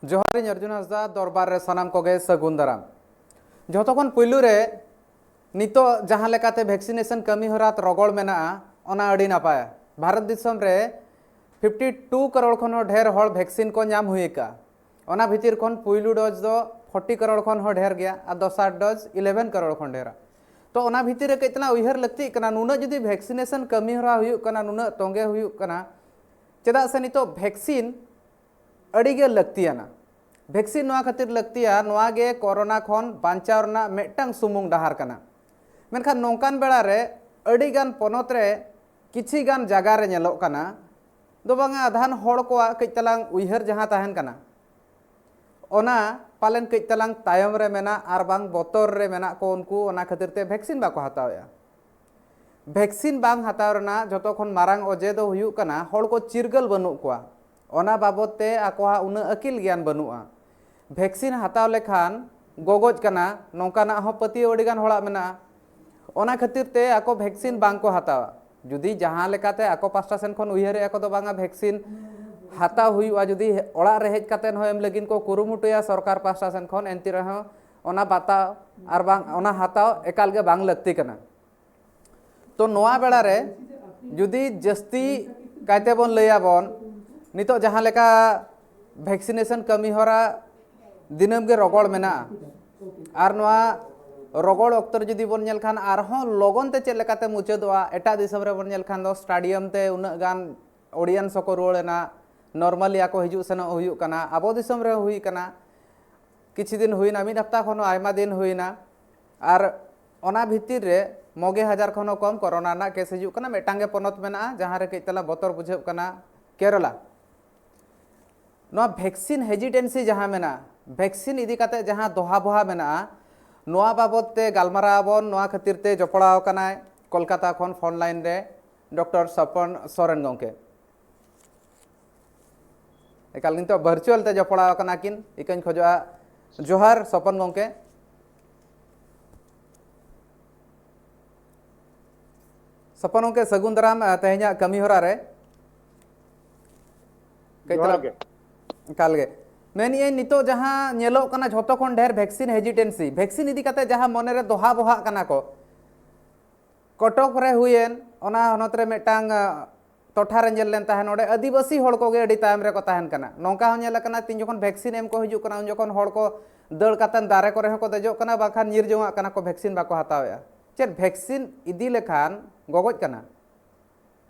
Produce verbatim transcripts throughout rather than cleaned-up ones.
ᱡᱚᱦᱟᱨ, ᱤᱧ ᱚᱨᱡᱩᱱ ᱦᱟᱸᱥᱫᱟ, ᱫᱚᱨᱵᱟᱨ ᱨᱮ ᱥᱟᱱᱟᱢ ᱠᱚᱜᱮ ᱥᱟᱹᱜᱩᱱ ᱫᱟᱨᱟᱢ᱾ ᱡᱷᱚᱛᱚ ᱠᱷᱚᱱ ᱯᱩᱭᱞᱩ ᱨᱮ, ᱱᱤᱛᱚᱜ ᱡᱟᱦᱟᱸ ᱞᱮᱠᱟᱛᱮ ᱵᱷᱮᱠᱥᱤᱱᱮᱥᱚᱱ ᱠᱟᱹᱢᱤ ᱦᱚᱨᱟ ᱨᱚᱜᱚᱲ ᱢᱮᱱᱟᱜᱼᱟ, ᱚᱱᱟ ᱟᱹᱰᱤ ᱱᱟᱯᱟᱭᱟ᱾ ᱵᱷᱟᱨᱚᱛ ᱫᱤᱥᱚᱢ ᱨᱮ ᱯᱷᱤᱯᱴᱤ ᱴᱩ ᱠᱟᱨᱳᱲ ᱠᱷᱚᱱ ᱦᱚᱸ ᱰᱷᱮᱨ ᱦᱚᱲ ᱵᱷᱮᱠᱥᱤᱱ ᱠᱚ ᱧᱟᱢ ᱦᱩᱭ ᱟᱠᱟᱫᱼᱟ᱾ ᱚᱱᱟ ᱵᱷᱤᱛᱤᱨ ᱠᱷᱚᱱ ᱯᱩᱭᱞᱩ ᱰᱳᱡᱽ ᱫᱚ ᱯᱷᱳᱨᱴᱤ ᱠᱟᱨᱳᱲ ᱠᱷᱚᱱ ᱦᱚᱸ ᱰᱷᱮᱨ ᱜᱮᱭᱟ ᱟᱨ ᱫᱚᱥᱟᱨ ᱰᱳᱡᱽ ᱤᱞᱮᱵᱷᱮᱱ ᱠᱟᱨᱳᱲ ᱠᱷᱚᱱ ᱰᱷᱮᱨᱟ᱾ ᱛᱚ, ᱚᱱᱟ ᱵᱷᱤᱛᱤᱨ ᱨᱮ ᱠᱟᱹᱡ ᱛᱟᱞᱟᱝ ᱩᱭᱦᱟᱹᱨ ᱞᱟᱹᱠᱛᱤᱜ ᱠᱟᱱᱟ, ᱱᱩᱱᱟᱹᱜ ᱡᱩᱫᱤ ᱵᱷᱮᱠᱥᱤᱱᱮᱥᱚᱱ ᱠᱟᱹᱢᱤ ᱦᱚᱨᱟ ᱦᱩᱭᱩᱜ ᱠᱟᱱᱟ, ᱱᱩᱱᱟᱹᱜ ᱛᱚᱸᱜᱮ ᱦᱩᱭᱩᱜ ᱠᱟᱱᱟ, ᱪᱮᱫᱟᱜ ᱥᱮ ᱱᱤᱛᱚᱜ ᱵᱷᱮᱠᱥᱤᱱ ᱟᱹᱰᱤ ᱜᱮ ᱞᱟᱹᱠᱛᱤᱭᱟᱱᱟ᱾ ᱵᱷᱮᱠᱥᱤᱱ ᱱᱚᱣᱟ ᱠᱷᱟᱹᱛᱤᱨ ᱞᱟᱹᱠᱛᱤᱭᱟ, ᱱᱚᱣᱟ ᱜᱮ ᱠᱳᱨᱳᱱᱟ ᱠᱷᱚᱱ ᱵᱟᱧᱪᱟᱣ ᱨᱮᱱᱟᱜ ᱢᱤᱫᱴᱟᱝ ᱥᱩᱢᱩᱝ ᱰᱟᱦᱟᱨ ᱠᱟᱱᱟ᱾ ᱢᱮᱱᱠᱷᱟᱱ ᱱᱚᱝᱠᱟᱱ ᱵᱮᱲᱟ ᱨᱮ ᱟᱹᱰᱤ ᱜᱟᱱ ᱯᱚᱱᱚᱛ ᱨᱮ ᱠᱤᱪᱷᱤ ᱜᱟᱱ ᱡᱟᱭᱜᱟ ᱨᱮ ᱧᱮᱞᱚᱜ ᱠᱟᱱᱟ ᱫᱚ ᱵᱟᱝᱟ, ᱟᱫᱷᱟᱱ ᱦᱚᱲ ᱠᱚᱣᱟᱜ ᱠᱟᱹᱡ ᱛᱟᱞᱟᱝ ᱩᱭᱦᱟᱹᱨ ᱡᱟᱦᱟᱸ ᱛᱟᱦᱮᱱ ᱠᱟᱱᱟ, ᱚᱱᱟ ᱯᱟᱞᱮᱱ ᱠᱟᱹᱡ ᱛᱟᱞᱟᱝ ᱛᱟᱭᱚᱢ ᱨᱮ ᱢᱮᱱᱟᱜ ᱟᱨ ᱵᱟᱝ ᱵᱚᱛᱚᱨ ᱨᱮ ᱢᱮᱱᱟᱜ ᱠᱚ ᱩᱱᱠᱩ, ᱚᱱᱟ ᱠᱷᱟᱹᱛᱤᱨ ᱛᱮ ᱵᱷᱮᱠᱥᱤᱱ ᱵᱟᱠᱚ ᱦᱟᱛᱟᱣᱮᱫᱼᱟ᱾ ᱵᱷᱮᱠᱥᱤᱱ ᱵᱟᱝ ᱦᱟᱛᱟᱣ ᱨᱮᱱᱟᱜ ᱡᱷᱚᱛᱚ ᱠᱷᱚᱱ ᱢᱟᱨᱟᱝ ᱚᱡᱮ ᱫᱚ ᱦᱩᱭᱩᱜ ᱠᱟᱱᱟ, ᱦᱚᱲ ᱠᱚ ᱪᱤᱨᱜᱟᱹᱞ ᱵᱟᱹᱱᱩᱜ ᱠᱚᱣᱟ, ᱚᱱᱟ ᱵᱟᱵᱚᱫ ᱛᱮ ᱟᱠᱚᱣᱟᱜ ᱩᱱᱟᱹᱜ ᱟᱹᱠᱤᱞ ᱜᱮᱭᱟᱱ ᱵᱟᱹᱱᱩᱜᱼᱟ᱾ ᱵᱷᱮᱠᱥᱤᱱ ᱦᱟᱛᱟᱣ ᱞᱮᱠᱷᱟᱱ ᱜᱚᱜᱚᱡ ᱠᱟᱱᱟ, ᱱᱚᱝᱠᱟᱱᱟᱜ ᱦᱚᱸ ᱯᱟᱹᱛᱭᱟᱹᱣ ᱟᱹᱰᱤ ᱜᱟᱱ ᱦᱚᱲᱟᱜ ᱢᱮᱱᱟᱜᱼᱟ᱾ ᱚᱱᱟ ᱠᱷᱟᱹᱛᱤᱨ ᱛᱮ ᱟᱠᱚ ᱵᱷᱮᱠᱥᱤᱱ ᱵᱟᱝ ᱠᱚ ᱦᱟᱛᱟᱣᱟ᱾ ᱡᱩᱫᱤ ᱡᱟᱦᱟᱸ ᱞᱮᱠᱟᱛᱮ ᱟᱠᱚ ᱯᱟᱥᱴᱟ ᱥᱮᱱ ᱠᱷᱚᱱ ᱩᱭᱦᱟᱹᱨᱮᱫᱼᱟ ᱠᱚ ᱫᱚ ᱵᱟᱝᱟ, ᱵᱷᱮᱠᱥᱤᱱ ᱦᱟᱛᱟᱣ ᱦᱩᱭᱩᱜᱼᱟ, ᱡᱩᱫᱤ ᱚᱲᱟᱜ ᱨᱮ ᱦᱮᱡ ᱠᱟᱛᱮ ᱦᱚᱸ ᱮᱢ ᱞᱟᱹᱜᱤᱫ ᱠᱚ ᱠᱩᱨᱩᱢᱩᱴᱩᱭᱟ ᱥᱚᱨᱠᱟᱨ ᱯᱟᱥᱴᱟ ᱥᱮᱱ ᱠᱷᱚᱱ, ᱮᱱᱛᱮ ᱨᱮᱦᱚᱸ ᱚᱱᱟ ᱵᱟᱛᱟᱣ ᱟᱨ ᱵᱟᱝ ᱚᱱᱟ ᱦᱟᱛᱟᱣ ᱮᱠᱟᱞ ᱜᱮ ᱵᱟᱝ ᱞᱟᱹᱠᱛᱤ ᱠᱟᱱᱟ᱾ ᱛᱚ, ᱱᱚᱣᱟ ᱵᱮᱲᱟ ᱨᱮ ᱡᱩᱫᱤ ᱡᱟᱹᱥᱛᱤ ᱠᱟᱭᱛᱮ ᱵᱚᱱ ᱞᱟᱹᱭᱟᱵᱚᱱ, ᱱᱤᱛᱚᱜ ᱡᱟᱦᱟᱸ ᱞᱮᱠᱟ ᱵᱷᱮᱠᱥᱤᱱᱮᱥᱚᱱ ᱠᱟᱹᱢᱤ ᱦᱚᱨᱟ ᱫᱤᱱᱟᱹᱢ ᱜᱮ ᱨᱚᱜᱚᱲ ᱢᱮᱱᱟᱜᱼᱟ, ᱟᱨ ᱱᱚᱣᱟ ᱨᱚᱜᱚᱲ ᱚᱠᱛᱚ ᱨᱮ ᱡᱩᱫᱤ ᱵᱚᱱ ᱧᱮᱞ ᱠᱷᱟᱱ ᱟᱨᱦᱚᱸ ᱞᱚᱜᱚᱱ ᱛᱮ ᱪᱮᱫ ᱞᱮᱠᱟᱛᱮ ᱢᱩᱪᱟᱹᱫᱚᱜᱼᱟ, ᱮᱴᱟᱜ ᱫᱤᱥᱚᱢ ᱨᱮ ᱵᱚᱱ ᱧᱮᱞ ᱠᱷᱟᱱ ᱫᱚ ᱥᱴᱟᱰᱤᱭᱟᱢ ᱛᱮ ᱩᱱᱟᱹᱜ ᱜᱟᱱ ᱚᱰᱤᱭᱮᱱᱥ ᱦᱚᱸᱠᱚ ᱨᱩᱣᱟᱹᱲ ᱮᱱᱟ, ᱱᱚᱨᱢᱟᱞᱤ ᱟᱠᱚ ᱦᱤᱡᱩᱜ ᱥᱮᱱᱚᱜ ᱦᱩᱭᱩᱜ ᱠᱟᱱᱟ᱾ ᱟᱵᱚ ᱫᱤᱥᱚᱢ ᱨᱮ ᱦᱩᱭ ᱠᱟᱱᱟ, ᱠᱤᱪᱷᱩ ᱫᱤᱱ ᱦᱩᱭᱱᱟ, ᱢᱤᱫ ᱦᱟᱯᱛᱟ ᱠᱷᱚᱱ ᱦᱚᱸ ᱟᱭᱢᱟ ᱫᱤᱱ ᱦᱩᱭᱱᱟ, ᱟᱨ ᱚᱱᱟ ᱵᱷᱤᱛᱤᱨ ᱨᱮ ᱢᱚᱜᱮ ᱦᱟᱡᱟᱨ ᱠᱷᱚᱱ ᱦᱚᱸ ᱠᱚᱢ ᱠᱳᱨᱳᱱᱟ ᱨᱮᱱᱟᱜ ᱠᱮᱥ ᱦᱤᱡᱩᱜ ᱠᱟᱱᱟ᱾ ᱢᱤᱫᱴᱟᱝ ᱜᱮ ᱯᱚᱱᱚᱛ ᱢᱮᱱᱟᱜᱼᱟ ᱡᱟᱦᱟᱸ ᱨᱮ ᱠᱟᱹᱡ ᱛᱟᱞᱟ ᱵᱚᱛᱚᱨ ᱵᱩᱡᱷᱟᱹᱜ ᱠᱟᱱᱟ, ᱠᱮᱨᱟᱞᱟ᱾ ᱱᱚᱣᱟ ᱵᱷᱮᱠᱥᱤᱱ ᱦᱮᱡᱤᱴᱮᱱᱥᱤ ᱡᱟᱦᱟᱸ ᱢᱮᱱᱟᱜᱼᱟ, ᱵᱷᱮᱠᱥᱤᱱ ᱤᱫᱤ ᱠᱟᱛᱮ ᱡᱟᱦᱟᱸ ᱫᱚᱦᱟ ᱵᱚᱦᱟ ᱢᱮᱱᱟᱜᱼᱟ, ᱱᱚᱣᱟ ᱵᱟᱵᱚᱫ ᱛᱮ ᱜᱟᱞᱢᱟᱨᱟᱣ ᱟᱵᱚᱱ᱾ ᱱᱚᱣᱟ ᱠᱷᱟᱹᱛᱤᱨ ᱛᱮ ᱡᱚᱯᱲᱟᱣ ᱟᱠᱟᱱᱟᱭ ᱠᱳᱞᱠᱟᱛᱟ ᱠᱷᱚᱱ ᱯᱷᱳᱱ ᱞᱟᱭᱤᱱ ᱨᱮ ᱰᱚᱠᱴᱚᱨ ᱥᱚᱯᱚᱱ ᱥᱚᱨᱮᱱ ᱜᱚᱢᱠᱮ᱾ ᱮᱠᱟᱞ ᱱᱤᱛᱚᱜ ᱵᱷᱟᱨᱪᱩᱣᱟᱞ ᱛᱮ ᱡᱚᱯᱲᱟᱣ ᱟᱠᱟᱱᱟ ᱠᱤᱱ, ᱤᱠᱟᱹᱧ ᱠᱷᱚᱡᱚᱜᱼᱟ᱾ ᱡᱚᱦᱟᱨ ᱥᱚᱯᱚᱱ ᱜᱚᱢᱠᱮ᱾ ᱥᱚᱯᱚᱱ ᱜᱚᱢᱠᱮ, ᱥᱟᱹᱜᱩᱱ ᱫᱟᱨᱟᱢ, ᱟᱸ, ᱛᱮᱦᱮᱧᱟᱜ ᱠᱟᱹᱢᱤ ᱦᱚᱨᱟ ᱨᱮ᱾ ᱠᱟᱹᱡ ᱡᱚᱦᱟᱨ ᱛᱟᱞᱟᱝ ᱜᱮ᱾ ᱮᱠᱟᱞ ᱜᱮ᱾ ᱢᱮᱱᱮᱫ ᱟᱹᱧ, ᱱᱤᱛᱚᱜ ᱡᱟᱦᱟᱸ ᱧᱮᱞᱚᱜ ᱠᱟᱱᱟ, ᱡᱷᱚᱛᱚ ᱠᱷᱚᱱ ᱰᱷᱮᱨ ᱵᱷᱮᱠᱥᱤᱱ ᱦᱮᱡᱤᱴᱮᱱᱥᱤ, ᱵᱷᱮᱠᱥᱤᱱ ᱤᱫᱤ ᱠᱟᱛᱮ ᱡᱟᱦᱟᱸ ᱢᱚᱱᱮᱨᱮ ᱫᱚᱦᱟ ᱵᱚᱦᱟᱜ ᱠᱟᱱᱟ ᱠᱚ, ᱠᱚᱴᱚᱠ ᱨᱮ ᱦᱩᱭᱮᱱ, ᱚᱱᱟ ᱦᱚᱱᱚᱛ ᱨᱮ ᱢᱤᱫᱴᱟᱝ ᱟ, ᱴᱚᱴᱷᱟ ᱨᱮ ᱧᱮᱞ ᱞᱮᱱ ᱛᱟᱦᱮᱸᱫ, ᱚᱸᱰᱮ ᱟᱹᱫᱤᱵᱟᱹᱥᱤ ᱦᱚᱲ ᱠᱚᱜᱮ ᱟᱹᱰᱤ ᱛᱟᱭᱚᱢ ᱨᱮᱠᱚ ᱛᱟᱦᱮᱱ ᱠᱟᱱᱟ᱾ ᱱᱚᱝᱠᱟ ᱦᱚᱸ ᱧᱮᱞ ᱟᱠᱟᱱᱟ, ᱛᱤᱱ ᱡᱚᱠᱷᱚᱱ ᱵᱷᱮᱠᱥᱤᱱ ᱮᱢ ᱠᱚ ᱦᱤᱡᱩᱜ ᱠᱟᱱᱟ, ᱩᱱ ᱡᱚᱠᱷᱚᱱ ᱦᱚᱲ ᱠᱚ ᱫᱟᱹᱲ ᱠᱟᱛᱮ ᱫᱟᱨᱮ ᱠᱚᱨᱮ ᱦᱚᱸᱠᱚ ᱫᱮᱡᱚᱜ ᱠᱟᱱᱟ, ᱵᱟᱝᱠᱷᱟᱱ ᱧᱤᱨ ᱡᱚᱝᱟᱜ ᱠᱟᱱᱟ ᱠᱚ, ᱵᱷᱮᱠᱥᱤᱱ ᱵᱟᱠᱚ ᱦᱟᱛᱟᱣᱮᱫᱼᱟ᱾ ᱪᱮᱫ ᱵᱷᱮᱠᱥᱤᱱ ᱤᱫᱤ ᱞᱮᱠᱷᱟᱱ ᱜᱚᱜᱚᱡ ᱠᱟᱱᱟ?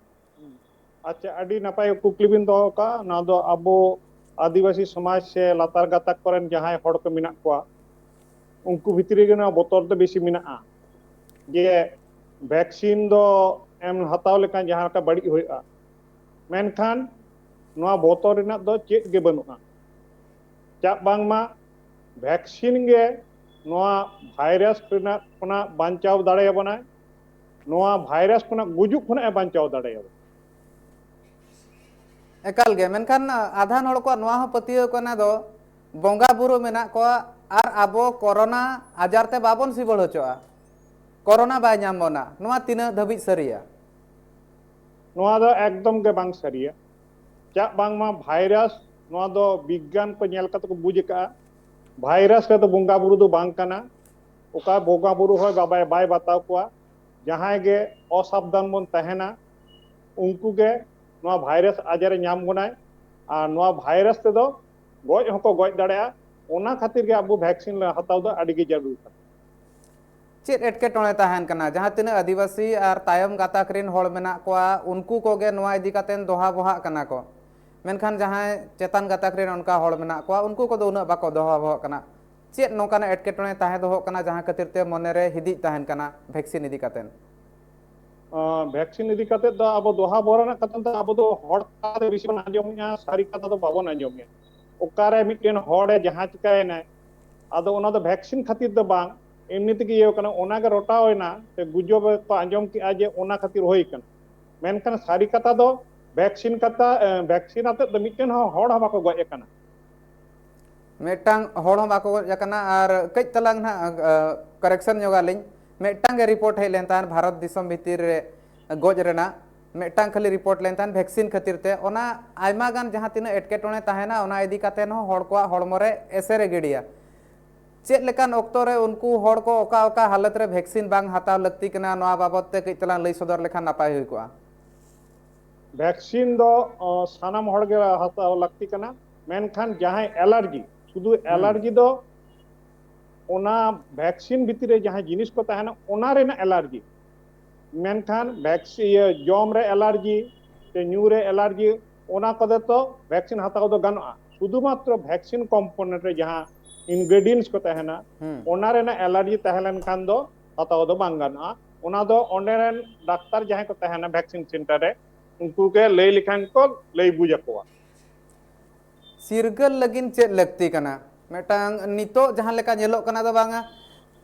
ᱟᱪᱪᱷᱟ, ᱟᱹᱰᱤ ᱱᱟᱯᱟᱭ ᱠᱩᱠᱞᱤ ᱵᱤᱱ ᱫᱚᱦᱚ ᱠᱟᱜᱼᱟ᱾ ᱱᱚᱣᱟ ᱫᱚ ᱟᱵᱚ ᱟᱹᱫᱤᱵᱟᱹᱥᱤ ᱥᱚᱢᱟᱡᱽ ᱥᱮ ᱞᱟᱛᱟᱨ ᱜᱟᱛᱟᱠ ᱠᱚᱨᱮᱱ ᱡᱟᱦᱟᱸᱭ ᱦᱚᱲ ᱠᱚ ᱢᱮᱱᱟᱜ ᱠᱚᱣᱟ, ᱩᱱᱠᱩ ᱵᱷᱤᱛᱨᱤ ᱨᱮᱜᱮ ᱱᱚᱣᱟ ᱵᱚᱛᱚᱨ ᱫᱚ ᱵᱮᱥᱤ ᱢᱮᱱᱟᱜᱼᱟ ᱡᱮ ᱵᱷᱮᱠᱥᱤᱱ ᱫᱚ ᱮᱢ ᱦᱟᱛᱟᱣ ᱞᱮᱠᱷᱟᱱ ᱡᱟᱦᱟᱸ ᱞᱮᱠᱟ ᱵᱟᱹᱲᱤᱡ ᱦᱩᱭᱩᱜᱼᱟ᱾ ᱢᱮᱱᱠᱷᱟᱱ ᱱᱚᱣᱟ ᱵᱚᱛᱚᱨ ᱨᱮᱱᱟᱜ ᱫᱚ ᱪᱮᱫ ᱜᱮ ᱵᱟᱹᱱᱩᱜᱼᱟ᱾ ᱪᱟᱜ ᱵᱟᱝᱢᱟ ᱵᱷᱮᱠᱥᱤᱱ ᱜᱮ ᱱᱚᱣᱟ ᱵᱷᱟᱭᱨᱟᱥ ᱨᱮᱱᱟᱜ ᱠᱷᱚᱱᱟᱜ ᱵᱟᱧᱪᱟᱣ ᱫᱟᱲᱮᱭᱟᱵᱚᱱᱟᱭ, ᱱᱚᱣᱟ ᱵᱷᱟᱭᱨᱟᱥ ᱠᱷᱚᱱᱟᱜ ᱜᱩᱡᱩᱜ ᱠᱷᱚᱱᱟᱜ ᱮ ᱵᱟᱧᱪᱟᱣ ᱫᱟᱲᱮᱭᱟᱵᱚᱱᱟ᱾ ᱮᱠᱟᱞ ᱜᱮ, ᱢᱮᱱᱠᱷᱟᱱ ᱟᱫᱷᱟᱱ ᱦᱚᱲ ᱠᱚᱣᱟᱜ ᱱᱚᱣᱟ ᱦᱚᱸ ᱯᱟᱹᱛᱭᱟᱹᱣ ᱠᱟᱱᱟ ᱫᱚ, ᱵᱚᱸᱜᱟ ᱵᱩᱨᱩ ᱢᱮᱱᱟᱜ ᱠᱚᱣᱟ ᱟᱨ ᱟᱵᱚ ᱠᱳᱨᱳᱱᱟ ᱟᱡᱟᱨ ᱛᱮ ᱵᱟᱵᱚᱱ ᱥᱤᱵᱚᱲ ᱦᱚᱪᱚᱜᱼᱟ, ᱠᱳᱨᱳᱱᱟ ᱵᱟᱭ ᱧᱟᱢ ᱵᱚᱱᱟ᱾ ᱱᱚᱣᱟ ᱛᱤᱱᱟᱹᱜ ᱫᱷᱟᱹᱵᱤᱡ ᱥᱟᱹᱨᱤᱭᱟ? ᱱᱚᱣᱟ ᱫᱚ ᱮᱠᱫᱚᱢ ᱜᱮ ᱵᱟᱝ ᱥᱟᱹᱨᱤᱭᱟ᱾ ᱪᱟᱜ ᱵᱟᱝᱢᱟ ᱵᱷᱟᱭᱨᱟᱥ, ᱱᱚᱣᱟ ᱫᱚ ᱵᱤᱜᱽᱜᱟᱱ ᱠᱚ ᱧᱮᱞ ᱠᱟᱛᱮ ᱠᱚ ᱵᱩᱡᱽ ᱟᱠᱟᱫᱼᱟ, ᱵᱷᱟᱭᱨᱟᱥ ᱨᱮᱫᱚ ᱵᱚᱸᱜᱟ ᱵᱩᱨᱩ ᱫᱚ ᱵᱟᱝ ᱠᱟᱱᱟ᱾ ᱚᱠᱟ ᱵᱚᱸᱜᱟ ᱵᱩᱨᱩ ᱦᱚᱸ ᱵᱟᱵᱟᱭ ᱵᱟᱭ ᱵᱟᱛᱟᱣ ᱠᱚᱣᱟ᱾ ᱡᱟᱦᱟᱸᱭ ᱜᱮ ᱚᱥᱟᱵᱫᱷᱟᱱ ᱵᱚᱱ ᱛᱟᱦᱮᱱᱟ, ᱩᱱᱠᱩ ᱜᱮ ᱱᱚᱣᱟ ᱵᱷᱟᱭᱨᱟᱥ ᱟᱡᱟᱨᱮ ᱧᱟᱢ ᱵᱚᱱᱟᱭ᱾ ᱟᱨ ᱱᱚᱣᱟ ᱵᱷᱟᱭᱨᱟᱥ ᱛᱮᱫᱚ ᱜᱚᱡ ᱦᱚᱸᱠᱚ ᱜᱚᱡ ᱫᱟᱲᱮᱭᱟᱜᱼᱟ᱾ ᱚᱱᱟ ᱠᱷᱟᱹᱛᱤᱨ ᱜᱮ ᱟᱵᱚ ᱵᱷᱮᱠᱥᱤᱱ ᱦᱟᱛᱟᱣ ᱫᱚ ᱟᱹᱰᱤ ᱜᱮ ᱡᱟᱹᱨᱩᱲ ᱠᱟᱱᱟ᱾ ᱪᱮᱫ ᱮᱴᱠᱮᱴᱚᱬᱮ ᱛᱟᱦᱮᱱ ᱠᱟᱱᱟ? ᱡᱟᱦᱟᱸ ᱛᱤᱱᱟᱹᱜ ᱟᱹᱫᱤᱵᱟᱹᱥᱤ ᱟᱨ ᱛᱟᱭᱚᱢ ᱜᱟᱛᱟᱠ ᱨᱮᱱ ᱦᱚᱲ ᱢᱮᱱᱟᱜ ᱠᱚᱣᱟ, ᱩᱱᱠᱩ ᱠᱚᱜᱮ ᱱᱚᱣᱟ ᱤᱫᱤ ᱠᱟᱛᱮ ᱫᱚᱦᱟ ᱵᱚᱦᱟᱜ ᱠᱟᱱᱟ ᱠᱚ, ᱢᱮᱱᱠᱷᱟᱱ ᱡᱟᱦᱟᱸᱭ ᱪᱮᱛᱟᱱ ᱜᱟᱛᱟᱠ ᱨᱮᱱ ᱚᱱᱠᱟ ᱦᱚᱲ ᱢᱮᱱᱟᱜ ᱠᱚᱣᱟ, ᱩᱱᱠᱩ ᱠᱚᱫᱚ ᱩᱱᱟᱹᱜ ᱵᱟᱠᱚ ᱫᱚᱦᱟ ᱵᱚᱦᱟᱜ ᱠᱟᱱᱟ᱾ ᱪᱮᱫ ᱱᱚᱝᱠᱟᱱᱟᱜ ᱮᱴᱠᱮᱴᱚᱬᱮ ᱛᱟᱦᱮᱸ ᱫᱚᱦᱚᱜ ᱠᱟᱱᱟ, ᱡᱟᱦᱟᱸ ᱠᱷᱟᱹᱛᱤᱨ ᱛᱮ ᱢᱚᱱᱮᱨᱮ ᱦᱤᱫᱤᱡ ᱛᱟᱦᱮᱱ ᱠᱟᱱᱟ ᱵᱷᱮᱠᱥᱤᱱ ᱤᱫᱤ ᱠᱟᱛᱮ? ᱟᱸ, ᱵᱷᱮᱠᱥᱤᱱ ᱤᱫᱤ ᱠᱟᱛᱮ ᱫᱚ ᱟᱵᱚ ᱫᱚᱦᱟ ᱵᱚᱦᱟ ᱨᱮᱱᱟᱜ ᱠᱟᱛᱷᱟ ᱫᱚ ᱟᱵᱚ ᱫᱚ ᱦᱚᱲ ᱠᱟᱛᱷᱟ ᱫᱚ ᱵᱮᱥᱤ ᱵᱚᱱ ᱟᱸᱡᱚᱢᱮᱫᱼᱟ, ᱥᱟᱹᱨᱤ ᱠᱟᱛᱷᱟ ᱫᱚ ᱵᱟᱵᱚᱱ ᱟᱸᱡᱚᱢᱮᱫᱼᱟ᱾ ᱚᱠᱟᱨᱮ ᱢᱤᱫᱴᱮᱱ ᱦᱚᱲᱮ ᱡᱟᱦᱟᱸ ᱪᱤᱠᱟᱹᱭᱮᱱᱟᱭ, ᱟᱫᱚ ᱚᱱᱟ ᱫᱚ ᱵᱷᱮᱠᱥᱤᱱ ᱠᱷᱟᱹᱛᱤᱨ ᱫᱚ ᱵᱟᱝ, ᱮᱢᱱᱤ ᱛᱮᱜᱮ ᱤᱭᱟᱹ ᱠᱟᱱᱟ, ᱚᱱᱟᱜᱮ ᱨᱚᱴᱟᱣ ᱮᱱᱟ, ᱥᱮ ᱜᱩᱡᱚᱵ ᱠᱚ ᱟᱸᱡᱚᱢ ᱠᱮᱫᱼᱟ ᱡᱮ ᱚᱱᱟ ᱠᱷᱟᱹᱛᱤᱨ ᱦᱩᱭ ᱠᱟᱱᱟ᱾ ᱢᱮᱱᱠᱷᱟᱱ ᱥᱟᱹᱨᱤ ᱠᱟᱛᱷᱟ ᱫᱚ ᱵᱷᱮᱠᱥᱤᱱ ᱠᱟᱛᱷᱟ, ᱮ, ᱵᱷᱮᱠᱥᱤᱱ ᱟᱛᱮᱫ ᱫᱚ ᱢᱤᱫᱴᱮᱱ ᱦᱚᱸ ᱦᱚᱲ ᱦᱚᱸ ᱵᱟᱠᱚ ᱜᱚᱡ ᱟᱠᱟᱱᱟ᱾ ᱢᱤᱫᱴᱟᱝ ᱦᱚᱲ ᱦᱚᱸ ᱵᱟᱠᱚ ᱜᱚᱡ ᱟᱠᱟᱱᱟ᱾ ᱟᱨ ᱠᱟᱹᱡ ᱛᱟᱞᱟᱝ ᱱᱟᱦᱟᱜ, ᱟ, correction ᱧᱚᱜᱟᱞᱤᱧ, ᱢᱤᱫᱴᱟᱝ ᱜᱮ report ᱦᱮᱡ ᱞᱮᱱ ᱛᱟᱦᱮᱸᱫ ᱵᱷᱟᱨᱚᱛ ᱫᱤᱥᱚᱢ ᱵᱷᱤᱛᱤᱨ ᱨᱮ ᱜᱚᱡ ᱨᱮᱱᱟᱜ, ᱢᱤᱫᱴᱟᱝ ᱠᱷᱟᱹᱞᱤ ᱨᱤᱯᱳᱨᱴ ᱞᱮᱱ ᱛᱟᱦᱮᱸᱫ ᱵᱷᱮᱠᱥᱤᱱ ᱠᱷᱟᱹᱛᱤᱨ ᱛᱮ, ᱚᱱᱟ ᱟᱭᱢᱟ ᱜᱟᱱ ᱡᱟᱦᱟᱸ ᱛᱤᱱᱟᱹᱜ ᱮᱴᱠᱮᱴᱚᱬᱮ ᱛᱟᱦᱮᱱᱟ, ᱚᱱᱟ ᱤᱫᱤ ᱠᱟᱛᱮ ᱦᱚᱸ ᱦᱚᱲ ᱠᱚᱣᱟᱜ ᱦᱚᱲᱢᱚ ᱨᱮ ᱮᱥᱮᱨ ᱮ ᱜᱤᱰᱤᱭᱟ᱾ ᱪᱮᱫ ᱞᱮᱠᱟᱱ ᱚᱠᱛᱚ ᱨᱮ ᱩᱱᱠᱩ ᱦᱚᱲ ᱠᱚ ᱚᱠᱟ ᱚᱠᱟ ᱦᱟᱞᱚᱛ ᱨᱮ ᱵᱷᱮᱠᱥᱤᱱ ᱵᱟᱝ ᱦᱟᱛᱟᱣ ᱞᱟᱹᱠᱛᱤ ᱠᱟᱱᱟ, ᱱᱚᱣᱟ ᱵᱟᱵᱚᱫ ᱛᱮ ᱠᱟᱹᱡ ᱛᱟᱞᱟᱝ ᱞᱟᱹᱭ ᱥᱚᱫᱚᱨ ᱞᱮᱠᱷᱟᱱ ᱱᱟᱯᱟᱭ ᱦᱩᱭ ᱠᱚᱜᱼᱟ᱾ ᱵᱷᱮᱠᱥᱤᱱ ᱫᱚ, ᱚ, ᱥᱟᱱᱟᱢ ᱦᱚᱲ ᱜᱮ ᱦᱟᱛᱟᱣ ᱞᱟᱹᱠᱛᱤ ᱠᱟᱱᱟ, ᱢᱮᱱᱠᱷᱟᱱ ᱡᱟᱦᱟᱸᱭ ᱮᱞᱟᱨᱡᱤ, ᱥᱩᱫᱷᱩ ᱦᱩᱸ᱾ ᱮᱞᱟᱨᱡᱤ ᱫᱚ ᱚᱱᱟ ᱵᱷᱮᱠᱥᱤᱱ ᱵᱷᱤᱛᱤᱨ ᱨᱮ ᱡᱟᱦᱟᱸ ᱡᱤᱱᱤᱥ ᱠᱚ ᱛᱟᱦᱮᱱᱟ, ᱚᱱᱟ ᱨᱮᱱᱟᱜ ᱮᱞᱟᱨᱡᱤ᱾ ᱢᱮᱱᱠᱷᱟᱱ ᱵᱷᱮᱠᱥᱤ-, ᱤᱭᱟᱹ, ᱡᱚᱢ ᱨᱮ ᱮᱞᱟᱨᱡᱤ ᱥᱮ ᱧᱩ ᱨᱮ ᱮᱞᱟᱨᱡᱤ, ᱚᱱᱟ ᱠᱚᱫᱚ ᱛᱚ ᱵᱷᱮᱠᱥᱤᱱ ᱦᱟᱛᱟᱣ ᱫᱚ ᱜᱟᱱᱚᱜᱼᱟ᱾ ᱥᱩᱫᱷᱩᱢᱟᱛᱨᱚ ᱵᱷᱮᱠᱥᱤᱱ ᱠᱚᱢᱯᱳᱱᱮᱱᱴ ᱨᱮ ᱡᱟᱦᱟᱸ ᱤᱱᱜᱨᱮᱰᱤᱭᱮᱱᱴᱥ ᱠᱚ ᱛᱟᱦᱮᱱᱟ, ᱦᱩᱸ᱾ ᱚᱱᱟ ᱨᱮᱱᱟᱜ ᱮᱞᱟᱨᱡᱤ ᱛᱟᱦᱮᱸ ᱞᱮᱱᱠᱷᱟᱱ ᱫᱚ ᱦᱟᱛᱟᱣ ᱫᱚ ᱵᱟᱝ ᱜᱟᱱᱚᱜᱼᱟ᱾ ᱚᱱᱟ ᱫᱚ ᱚᱸᱰᱮ ᱨᱮᱱ ᱰᱟᱠᱛᱟᱨ ᱡᱟᱦᱟᱸᱭ ᱠᱚ ᱛᱟᱦᱮᱱᱟ ᱵᱷᱮᱠᱥᱤᱱ ᱥᱮᱱᱴᱟᱨ ᱨᱮ, ᱩᱱᱠᱩ ᱜᱮ ᱞᱟᱹᱭ ᱞᱮᱠᱷᱟᱱ ᱠᱚ ᱞᱟᱹᱭ ᱵᱩᱡᱽ ᱟᱠᱚᱣᱟ᱾ ᱪᱤᱨᱜᱟᱹᱞ ᱞᱟᱹᱜᱤᱫ ᱪᱮᱫ ᱞᱟᱹᱠᱛᱤ ᱠᱟᱱᱟ? ᱢᱤᱫᱴᱟᱝ ᱱᱤᱛᱚᱜ ᱡᱟᱦᱟᱸ ᱞᱮᱠᱟ ᱧᱮᱞᱚᱜ ᱠᱟᱱᱟ ᱫᱚ ᱵᱟᱝᱟ,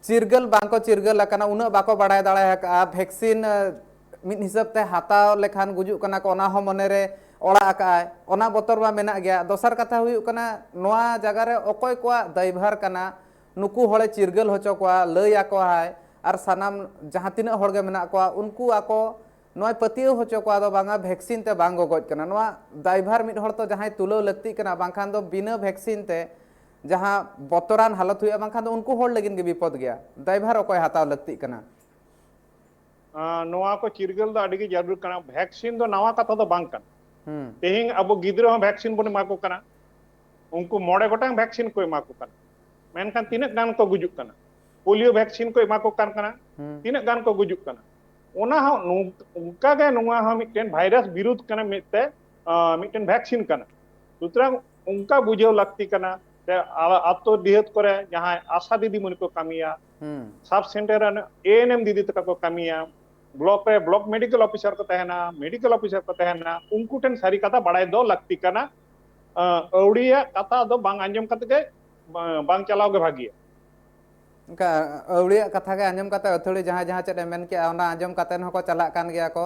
ᱪᱤᱨᱜᱟᱹᱞ ᱵᱟᱝᱠᱚ ᱪᱤᱨᱜᱟᱹᱞ ᱟᱠᱟᱱᱟ, ᱩᱱᱟᱹᱜ ᱵᱟᱠᱚ ᱵᱟᱲᱟᱭ ᱫᱟᱲᱮ ᱟᱠᱟᱫᱼᱟ᱾ ᱵᱷᱮᱠᱥᱤᱱ, ᱮ, ᱢᱤᱫ ᱦᱤᱥᱟᱹᱵ ᱛᱮ ᱦᱟᱛᱟᱣ ᱞᱮᱠᱷᱟᱱ ᱜᱩᱡᱩᱜ ᱠᱟᱱᱟ ᱠᱚ, ᱚᱱᱟ ᱦᱚᱸ ᱢᱚᱱᱮᱨᱮ ᱚᱲᱟᱜ ᱟᱠᱟᱫᱼᱟᱭ, ᱚᱱᱟ ᱵᱚᱛᱚᱨ ᱢᱟ ᱢᱮᱱᱟᱜ ᱜᱮᱭᱟ᱾ ᱫᱚᱥᱟᱨ ᱠᱟᱛᱷᱟ ᱦᱩᱭᱩᱜ ᱠᱟᱱᱟ, ᱱᱚᱣᱟ ᱡᱟᱭᱜᱟ ᱨᱮ ᱚᱠᱚᱭ ᱠᱚᱣᱟᱜ ᱫᱟᱭᱵᱷᱟᱨ ᱠᱟᱱᱟ? ᱱᱩᱠᱩ ᱦᱚᱲᱮ ᱪᱤᱨᱜᱟᱹᱞ ᱦᱚᱪᱚ ᱠᱚᱣᱟ, ᱞᱟᱹᱭ ᱟᱠᱚᱣᱟᱭ, ᱟᱨ ᱥᱟᱱᱟᱢ ᱡᱟᱦᱟᱸ ᱛᱤᱱᱟᱹᱜ ᱦᱚᱲ ᱜᱮ ᱢᱮᱱᱟᱜ ᱠᱚᱣᱟ, ᱩᱱᱠᱩ ᱟᱠᱚ ᱱᱚᱣᱟᱭ ᱯᱟᱹᱛᱭᱟᱹᱣ ᱦᱚᱪᱚ ᱠᱚᱣᱟ ᱫᱚ ᱵᱟᱝᱟ ᱵᱷᱮᱠᱥᱤᱱ ᱛᱮ ᱵᱟᱝ ᱜᱚᱜᱚᱡ ᱠᱟᱱᱟ᱾ ᱱᱚᱣᱟ ᱫᱟᱭᱵᱷᱟᱨ ᱢᱤᱫ ᱦᱚᱲ ᱛᱚ ᱡᱟᱦᱟᱸᱭ ᱛᱩᱞᱟᱹᱣ ᱞᱟᱹᱠᱛᱤᱜ ᱠᱟᱱᱟ, ᱵᱟᱝᱠᱷᱟᱱ ᱫᱚ ᱵᱤᱱᱟᱹ ᱵᱷᱮᱠᱥᱤᱱ ᱛᱮ ᱡᱟᱦᱟᱸ ᱵᱚᱛᱚᱨᱟᱱ ᱦᱟᱞᱚᱛ ᱦᱩᱭᱩᱜᱼᱟ, ᱵᱟᱝᱠᱷᱟᱱ ᱫᱚ ᱩᱱᱠᱩ ᱦᱚᱲ ᱞᱟᱹᱜᱤᱫ ᱜᱮ ᱵᱤᱯᱚᱫ ᱜᱮᱭᱟ᱾ ᱫᱟᱭᱵᱷᱟᱨ ᱚᱠᱚᱭ ᱦᱟᱛᱟᱣ ᱞᱟᱹᱠᱛᱤᱜ ᱠᱟᱱᱟ? ᱟᱸ, ᱱᱚᱣᱟ ᱠᱚ ᱪᱤᱨᱜᱟᱹᱞ ᱫᱚ ᱟᱹᱰᱤ ᱜᱮ ᱡᱟᱹᱨᱩᱲ ᱠᱟᱱᱟ᱾ ᱵᱷᱮᱠᱥᱤᱱ ᱫᱚ ᱱᱟᱣᱟ ᱠᱟᱛᱷᱟ ᱫᱚ ᱵᱟᱝ ᱠᱟᱱᱟ᱾ ᱦᱩᱸ᱾ ᱛᱮᱦᱮᱧ ᱟᱵᱚ ᱜᱤᱫᱽᱨᱟᱹ ᱦᱚᱸ ᱵᱷᱮᱠᱥᱤᱱ ᱵᱚᱱ ᱮᱢᱟ ᱠᱚ ᱠᱟᱱᱟ᱾ ᱩᱱᱠᱩ ᱢᱚᱬᱮ ᱜᱚᱴᱟᱝ ᱵᱷᱮᱠᱥᱤᱱ ᱠᱚ ᱮᱢᱟ ᱠᱚ ᱠᱟᱱᱟ, ᱢᱮᱱᱠᱷᱟᱱ ᱛᱤᱱᱟᱹᱜ ᱜᱟᱱ ᱠᱚ ᱜᱩᱡᱩᱜ ᱠᱟᱱᱟ? ᱯᱳᱞᱤᱭᱳ ᱵᱷᱮᱠᱥᱤᱱ ᱠᱚ ᱮᱢᱟ ᱠᱚ ᱠᱟᱱ ᱠᱟᱱᱟ, ᱦᱩᱸ᱾ ᱛᱤᱱᱟᱹᱜ ᱜᱟᱱ ᱠᱚ ᱜᱩᱡᱩᱜ ᱠᱟᱱᱟ? ᱚᱱᱟ ᱦᱚᱸ ᱱᱚᱝ-, ᱚᱱᱠᱟ ᱜᱮ ᱱᱚᱣᱟ ᱦᱚᱸ ᱢᱤᱫᱴᱮᱱ ᱵᱷᱟᱭᱨᱟᱥ ᱵᱤᱨᱩᱫᱷ ᱠᱟᱱᱟ, ᱢᱤᱫᱴᱮᱱ, ᱟᱸ, ᱢᱤᱫᱴᱮᱱ ᱵᱷᱮᱠᱥᱤᱱ ᱠᱟᱱᱟ᱾ ᱥᱩᱛᱚᱨᱟᱝ ᱚᱱᱠᱟ ᱵᱩᱡᱷᱟᱹᱣ ᱞᱟᱹᱠᱛᱤ ᱠᱟᱱᱟ ᱥᱮ ᱟ-, ᱟᱛᱳ ᱰᱤᱦᱟᱹᱛ ᱠᱚᱨᱮ ᱡᱟᱦᱟᱸᱭ ᱟᱥᱟ ᱫᱤᱫᱤᱢᱩᱱᱤ ᱠᱚ ᱠᱟᱹᱢᱤᱭᱟ, ᱦᱩᱸ᱾ ᱥᱟᱵ ᱥᱮᱱᱴᱟᱨ ᱨᱮᱱ ᱮ ᱮᱱ ᱮᱢ ᱫᱤᱫᱤ ᱛᱟᱠᱚ ᱠᱚ ᱠᱟᱹᱢᱤᱭᱟ, ᱵᱞᱚᱠ ᱨᱮ ᱵᱞᱚᱠ ᱢᱮᱰᱤᱠᱮᱞ ᱚᱯᱷᱤᱥᱟᱨ ᱠᱚ ᱛᱟᱦᱮᱱᱟ, ᱢᱮᱰᱤᱠᱮᱞ ᱚᱯᱷᱤᱥᱟᱨ ᱠᱚ ᱛᱟᱦᱮᱱᱟ, ᱩᱱᱠᱩ ᱴᱷᱮᱱ ᱥᱟᱹᱨᱤ ᱠᱟᱛᱷᱟ ᱵᱟᱲᱟᱭ ᱫᱚ ᱞᱟᱹᱠᱛᱤ ᱠᱟᱱᱟ᱾ ᱟᱸ, ᱟᱹᱣᱲᱤᱭᱟᱜ ᱠᱟᱛᱷᱟ ᱫᱚ ᱵᱟᱝ ᱟᱸᱡᱚᱢ ᱠᱟᱛᱮ ᱜᱮ, ᱵᱟ-, ᱵᱟᱝ ᱪᱟᱞᱟᱣ ᱜᱮ ᱵᱷᱟᱹᱜᱤᱭᱟ᱾ ᱚᱱᱠᱟ ᱟᱹᱣᱲᱤᱭᱟᱜ ᱠᱟᱛᱷᱟ ᱜᱮ ᱟᱸᱡᱚᱢ ᱠᱟᱛᱮ ᱟᱹᱛᱷᱟᱹᱲᱤ ᱡᱟᱦᱟᱸᱭ ᱡᱟᱦᱟᱸ ᱪᱮᱫ ᱮ ᱢᱮᱱ ᱠᱮᱜᱼᱟ, ᱚᱱᱟ ᱟᱸᱡᱚᱢ ᱠᱟᱛᱮ ᱦᱚᱸᱠᱚ ᱪᱟᱞᱟᱜ ᱠᱟᱱ ᱜᱮᱭᱟ ᱠᱚ᱾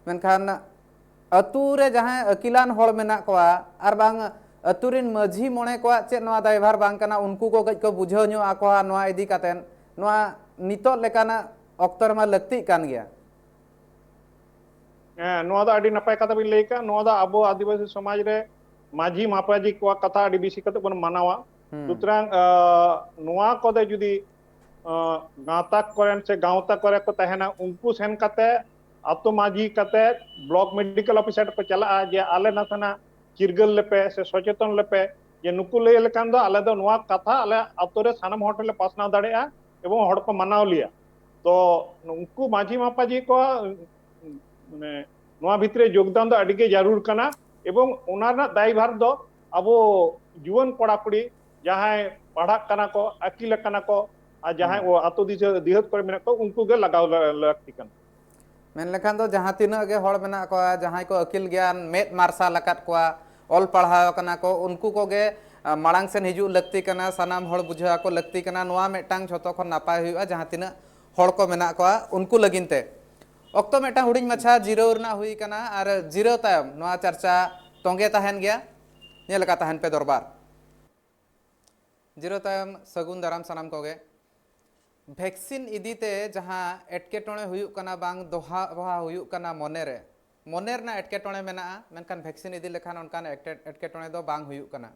ᱢᱮᱱᱠᱷᱟᱱ ᱟᱹᱛᱩ ᱨᱮ ᱡᱟᱦᱟᱸᱭ ᱟᱹᱠᱤᱞᱟᱱ ᱦᱚᱲ ᱢᱮᱱᱟᱜ ᱠᱚᱣᱟ, ᱟᱨ ᱵᱟᱝ ᱟᱹᱛᱩ ᱨᱤᱱ ᱢᱟᱹᱡᱷᱤ ᱢᱚᱬᱮ ᱠᱚᱣᱟᱜ ᱪᱮᱫ ᱱᱚᱣᱟ ᱫᱟᱭᱵᱷᱟᱨ ᱵᱟᱝ ᱠᱟᱱᱟ? ᱩᱱᱠᱩ ᱠᱚ ᱠᱟᱹᱡ ᱠᱚ ᱵᱩᱡᱷᱟᱹᱣ ᱧᱚᱜ ᱟᱠᱚᱣᱟ ᱱᱚᱣᱟ ᱤᱫᱤ ᱠᱟᱛᱮ᱾ ᱱᱚᱣᱟ ᱱᱤᱛᱚᱜ ᱞᱮᱠᱟᱱᱟᱜ ᱚᱠᱛᱚ ᱨᱮᱢᱟ ᱞᱟᱹᱠᱛᱤᱜ ᱠᱟᱱ ᱜᱮᱭᱟ᱾ ᱦᱮᱸ, ᱱᱚᱣᱟ ᱫᱚ ᱟᱹᱰᱤ ᱱᱟᱯᱟᱭ ᱠᱟᱛᱷᱟ ᱵᱤᱱ ᱞᱟᱹᱭ ᱠᱟᱜᱼᱟ᱾ ᱱᱚᱣᱟ ᱫᱚ ᱟᱵᱚ ᱟᱹᱫᱤᱵᱟᱹᱥᱤ ᱥᱚᱢᱟᱡᱽ ᱨᱮ ᱢᱟᱹᱡᱷᱤ ᱢᱟᱯᱟᱡᱷᱤ ᱠᱚᱣᱟᱜ ᱠᱟᱛᱷᱟ ᱟᱹᱰᱤ ᱵᱮᱥᱤ ᱠᱟᱛᱮ ᱵᱚᱱ ᱢᱟᱱᱟᱣᱟ᱾ ᱦᱩᱸ᱾ ᱥᱩᱛᱚᱨᱟᱝ, ᱟᱸ, ᱱᱚᱣᱟ ᱠᱚᱫᱚ ᱡᱩᱫᱤ, ᱟᱸ, ᱜᱟᱶᱛᱟ ᱠᱚᱨᱮᱱ ᱥᱮ ᱜᱟᱶᱛᱟ ᱠᱚᱨᱮ ᱠᱚ ᱛᱟᱦᱮᱱᱟ, ᱩᱱᱠᱩ ᱥᱮᱱ ᱠᱟᱛᱮ ᱟᱛᱳ ᱢᱟᱹᱡᱷᱤ ᱠᱟᱛᱮ ᱵᱞᱚᱠ ᱢᱮᱰᱤᱠᱮᱞ ᱚᱯᱷᱤᱥᱟᱨ ᱠᱚ ᱪᱟᱞᱟᱜᱼᱟ ᱡᱮ ᱟᱞᱮ ᱱᱟᱥᱮᱱᱟᱜ ᱪᱤᱨᱜᱟᱹᱞ ᱞᱮᱯᱮ ᱥᱮ ᱥᱚᱪᱮᱛᱚᱱ ᱞᱮᱯᱮ, ᱡᱮ ᱱᱩᱠᱩ ᱞᱟᱹᱭ ᱞᱮᱠᱷᱟᱱ ᱫᱚ ᱟᱞᱮ ᱫᱚ ᱱᱚᱣᱟ ᱠᱟᱛᱷᱟ ᱟᱞᱮ ᱟᱛᱳ ᱨᱮ ᱥᱟᱱᱟᱢ ᱦᱚᱲ ᱴᱷᱮᱱ ᱞᱮ ᱯᱟᱥᱱᱟᱣ ᱫᱟᱲᱮᱭᱟᱜᱼᱟ ᱮᱵᱚᱝ ᱦᱚᱲ ᱠᱚ ᱢᱟᱱᱟᱣ ᱞᱮᱭᱟ᱾ ᱛᱚ ᱩᱱᱠᱩ ᱢᱟᱹᱡᱷᱤ ᱢᱟᱯᱟᱡᱷᱤ ᱠᱚ, ᱢᱟᱱᱮ, ᱱᱚᱣᱟ ᱵᱷᱤᱛᱨᱤ ᱨᱮ ᱡᱳᱜᱽᱫᱟᱱ ᱫᱚ ᱟᱹᱰᱤ ᱜᱮ ᱡᱟᱹᱨᱩᱲ ᱠᱟᱱᱟ ᱮᱵᱚᱝ ᱚᱱᱟ ᱨᱮᱱᱟᱜ ᱫᱟᱭᱵᱷᱟᱨ ᱫᱚ ᱟᱵᱚ ᱡᱩᱣᱟᱹᱱ ᱠᱚᱲᱟ ᱠᱩᱲᱤ ᱡᱟᱦᱟᱸᱭ ᱯᱟᱲᱦᱟᱜ ᱠᱟᱱᱟ ᱠᱚ, ᱟᱹᱠᱤᱞ ᱟᱠᱟᱱᱟ ᱠᱚ, ᱟᱨ ᱡᱟᱦᱟᱸᱭ ᱦᱩᱸ᱾ ᱠᱚ ᱟᱛᱳ ᱫᱤᱥᱟᱹ-, ᱫᱤᱦᱟᱹᱛ ᱠᱚᱨᱮ ᱢᱮᱱᱟᱜ ᱠᱚᱣᱟ, ᱩᱱᱠᱩ ᱜᱮ ᱞᱟᱜᱟᱣ ᱞᱟ-, ᱞᱟᱹᱠᱛᱤ ᱠᱟᱱᱟ᱾ ᱢᱮᱱ ᱞᱮᱠᱷᱟᱱ ᱫᱚ ᱡᱟᱦᱟᱸ ᱛᱤᱱᱟᱹᱜ ᱜᱮ ᱦᱚᱲ ᱢᱮᱱᱟᱜ ᱠᱚᱣᱟ, ᱡᱟᱦᱟᱸᱭ ᱠᱚ ᱟᱹᱠᱤᱞ ᱜᱮᱭᱟᱱ, ᱢᱮᱫ ᱢᱟᱨᱥᱟᱞ ᱟᱠᱟᱫ ᱠᱚᱣᱟ, ᱚᱞ ᱯᱟᱲᱦᱟᱣ ᱟᱠᱟᱱᱟ ᱠᱚ, ᱩᱱᱠᱩ ᱠᱚᱜᱮ, ᱟ, ᱢᱟᱲᱟᱝ ᱥᱮᱱ ᱦᱤᱡᱩᱜ ᱞᱟᱹᱠᱛᱤ ᱠᱟᱱᱟ, ᱥᱟᱱᱟᱢ ᱦᱚᱲ ᱵᱩᱡᱷᱟᱹᱣ ᱟᱠᱚ ᱞᱟᱹᱠᱛᱤ ᱠᱟᱱᱟ᱾ ᱱᱚᱣᱟ ᱢᱤᱫᱴᱟᱝ ᱡᱷᱚᱛᱚ ᱠᱷᱚᱱ ᱱᱟᱯᱟᱭ ᱦᱩᱭᱩᱜᱼᱟ, ᱡᱟᱦᱟᱸ ᱛᱤᱱᱟᱹᱜ ᱦᱚᱲ ᱠᱚ ᱢᱮᱱᱟᱜ ᱠᱚᱣᱟ, ᱩᱱᱠᱩ ᱞᱟᱹᱜᱤᱫ ᱛᱮ᱾ ᱚᱠᱛᱚ ᱢᱤᱫᱴᱟᱝ ᱦᱩᱰᱤᱧ ᱢᱟᱪᱷᱟ ᱡᱤᱨᱟᱹᱣ ᱨᱮᱱᱟᱜ ᱦᱩᱭ ᱠᱟᱱᱟ, ᱟᱨ ᱡᱤᱨᱟᱹᱣ ᱛᱟᱭᱚᱢ ᱱᱚᱣᱟ ᱪᱟᱨᱪᱟ ᱛᱚᱸᱜᱮ ᱛᱟᱦᱮᱱ ᱜᱮᱭᱟ᱾ ᱧᱮᱞ ᱟᱠᱟᱫ ᱛᱟᱦᱮᱱ ᱯᱮ ᱫᱚᱨᱵᱟᱨ᱾ ᱡᱤᱨᱟᱹᱣ ᱛᱟᱭᱚᱢ ᱥᱟᱹᱜᱩᱱ ᱫᱟᱨᱟᱢ ᱥᱟᱱᱟᱢ ᱠᱚᱜᱮ᱾ ᱵᱷᱮᱠᱥᱤᱱ ᱤᱫᱤ ᱛᱮ ᱡᱟᱦᱟᱸ ᱮᱴᱠᱮᱴᱚᱬᱮ ᱦᱩᱭᱩᱜ ᱠᱟᱱᱟ, ᱵᱟᱝ ᱫᱚᱦᱟ ᱵᱚᱦᱟ ᱦᱩᱭᱩᱜ ᱠᱟᱱᱟ ᱢᱚᱱᱮ ᱨᱮ, ᱢᱚᱱᱮ ᱨᱮᱱᱟᱜ ᱮᱴᱠᱮᱴᱚᱬᱮ ᱢᱮᱱᱟᱜᱼᱟ, ᱢᱮᱱᱠᱷᱟᱱ ᱵᱷᱮᱠᱥᱤᱱ ᱤᱫᱤ ᱞᱮᱠᱷᱟᱱ ᱚᱱᱠᱟᱱ ᱮᱴᱠᱮ-, ᱮᱴᱠᱮᱴᱚᱬᱮ ᱫᱚ ᱵᱟᱝ ᱦᱩᱭᱩᱜ ᱠᱟᱱᱟ᱾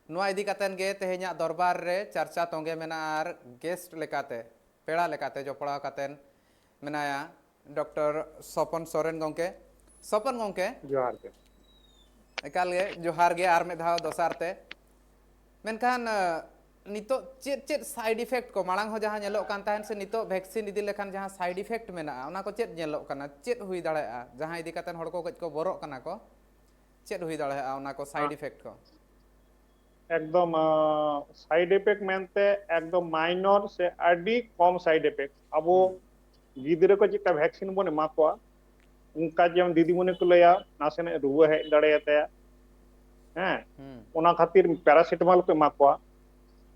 ᱱᱚᱣᱟ ᱤᱫᱤ ᱠᱟᱛᱮᱱ ᱜᱮ ᱛᱮᱦᱮᱧᱟᱜ ᱫᱚᱨᱵᱟᱨ ᱨᱮ ᱪᱟᱨᱪᱟ ᱛᱚᱸᱜᱮ ᱢᱮᱱᱟᱜᱼᱟ ᱟᱨ ᱜᱮᱥᱴ ᱞᱮᱠᱟᱛᱮ, ᱯᱮᱲᱟ ᱞᱮᱠᱟᱛᱮ ᱡᱚᱯᱲᱟᱣ ᱠᱟᱛᱮᱱ ᱢᱮᱱᱟᱭᱟ ᱰᱚᱠᱴᱚᱨ ᱥᱚᱯᱚᱱ ᱥᱚᱨᱮᱱ ᱜᱚᱢᱠᱮ᱾ ᱥᱚᱯᱚᱱ ᱜᱚᱢᱠᱮ, ᱡᱚᱦᱟᱨ ᱜᱮ᱾ ᱮᱠᱟᱞ ᱜᱮ ᱡᱚᱦᱟᱨ ᱜᱮ ᱟᱨ ᱢᱤᱫ ᱫᱷᱟᱣ ᱫᱚᱥᱟᱨ ᱛᱮ᱾ ᱢᱮᱱᱠᱷᱟᱱ, ᱟᱸ, ᱱᱤᱛᱚᱜ ᱪᱮᱫ ᱪᱮᱫ ᱥᱟᱭᱤᱰ ᱤᱯᱷᱮᱠᱴ ᱠᱚ, ᱢᱟᱲᱟᱝ ᱦᱚᱸ ᱡᱟᱦᱟᱸ ᱧᱮᱞᱚᱜ ᱠᱟᱱ ᱛᱟᱦᱮᱸᱱ ᱥᱮ ᱱᱤᱛᱚᱜ ᱵᱷᱮᱠᱥᱤᱱ ᱤᱫᱤ ᱞᱮᱠᱷᱟᱱ ᱡᱟᱦᱟᱸ ᱥᱟᱭᱤᱰ ᱤᱯᱷᱮᱠᱴ ᱢᱮᱱᱟᱜᱼᱟ, ᱚᱱᱟ ᱠᱚ ᱪᱮᱫ ᱧᱮᱞᱚᱜ ᱠᱟᱱᱟ? ᱪᱮᱫ ᱦᱩᱭ ᱫᱟᱲᱮᱭᱟᱜᱼᱟ? ᱡᱟᱦᱟᱸ ᱤᱫᱤ ᱠᱟᱛᱮ ᱦᱚᱲ ᱠᱚ ᱠᱟᱹᱡ ᱠᱚ ᱵᱚᱨᱚᱜ ᱠᱟᱱᱟ ᱠᱚ, ᱪᱮᱫ ᱦᱩᱭ ᱫᱟᱲᱮᱭᱟᱜᱼᱟ ᱚᱱᱟ ᱠᱚ ᱥᱟᱭᱤᱰ ᱤᱯᱷᱮᱠᱴ ᱠᱚ? ᱮᱠᱫᱚᱢ, ᱟᱸ, ᱥᱟᱭᱤᱰ ᱤᱯᱷᱮᱠᱴ ᱢᱮᱱᱛᱮ ᱮᱠᱫᱚᱢ ᱢᱟᱭᱱᱚᱨ ᱥᱮ ᱟᱹᱰᱤ ᱠᱚᱢ ᱥᱟᱭᱤᱰ ᱤᱯᱷᱮᱠᱴ᱾ ᱟᱵᱚ ᱦᱩᱸ᱾ ᱜᱤᱫᱽᱨᱟᱹ ᱠᱚ ᱪᱮᱫᱠᱟ ᱵᱷᱮᱠᱥᱤᱱ ᱵᱚᱱ ᱮᱢᱟ ᱠᱚᱣᱟ, ᱚᱱᱠᱟ ᱡᱮᱢᱚᱱ ᱫᱤᱫᱤᱢᱩᱱᱤ ᱠᱚ ᱞᱟᱹᱭᱟ, ᱱᱟᱥᱮᱱᱟᱜ ᱨᱩᱣᱟᱹ ᱦᱮᱡ ᱫᱟᱲᱮᱭᱟᱛᱟᱭᱟ, ᱦᱮᱸ, ᱦᱩᱸ᱾ ᱚᱱᱟ ᱠᱷᱟᱹᱛᱤᱨ ᱯᱮᱨᱟᱥᱤᱴᱟᱢᱚᱞ ᱠᱚ ᱮᱢᱟ ᱠᱚᱣᱟ᱾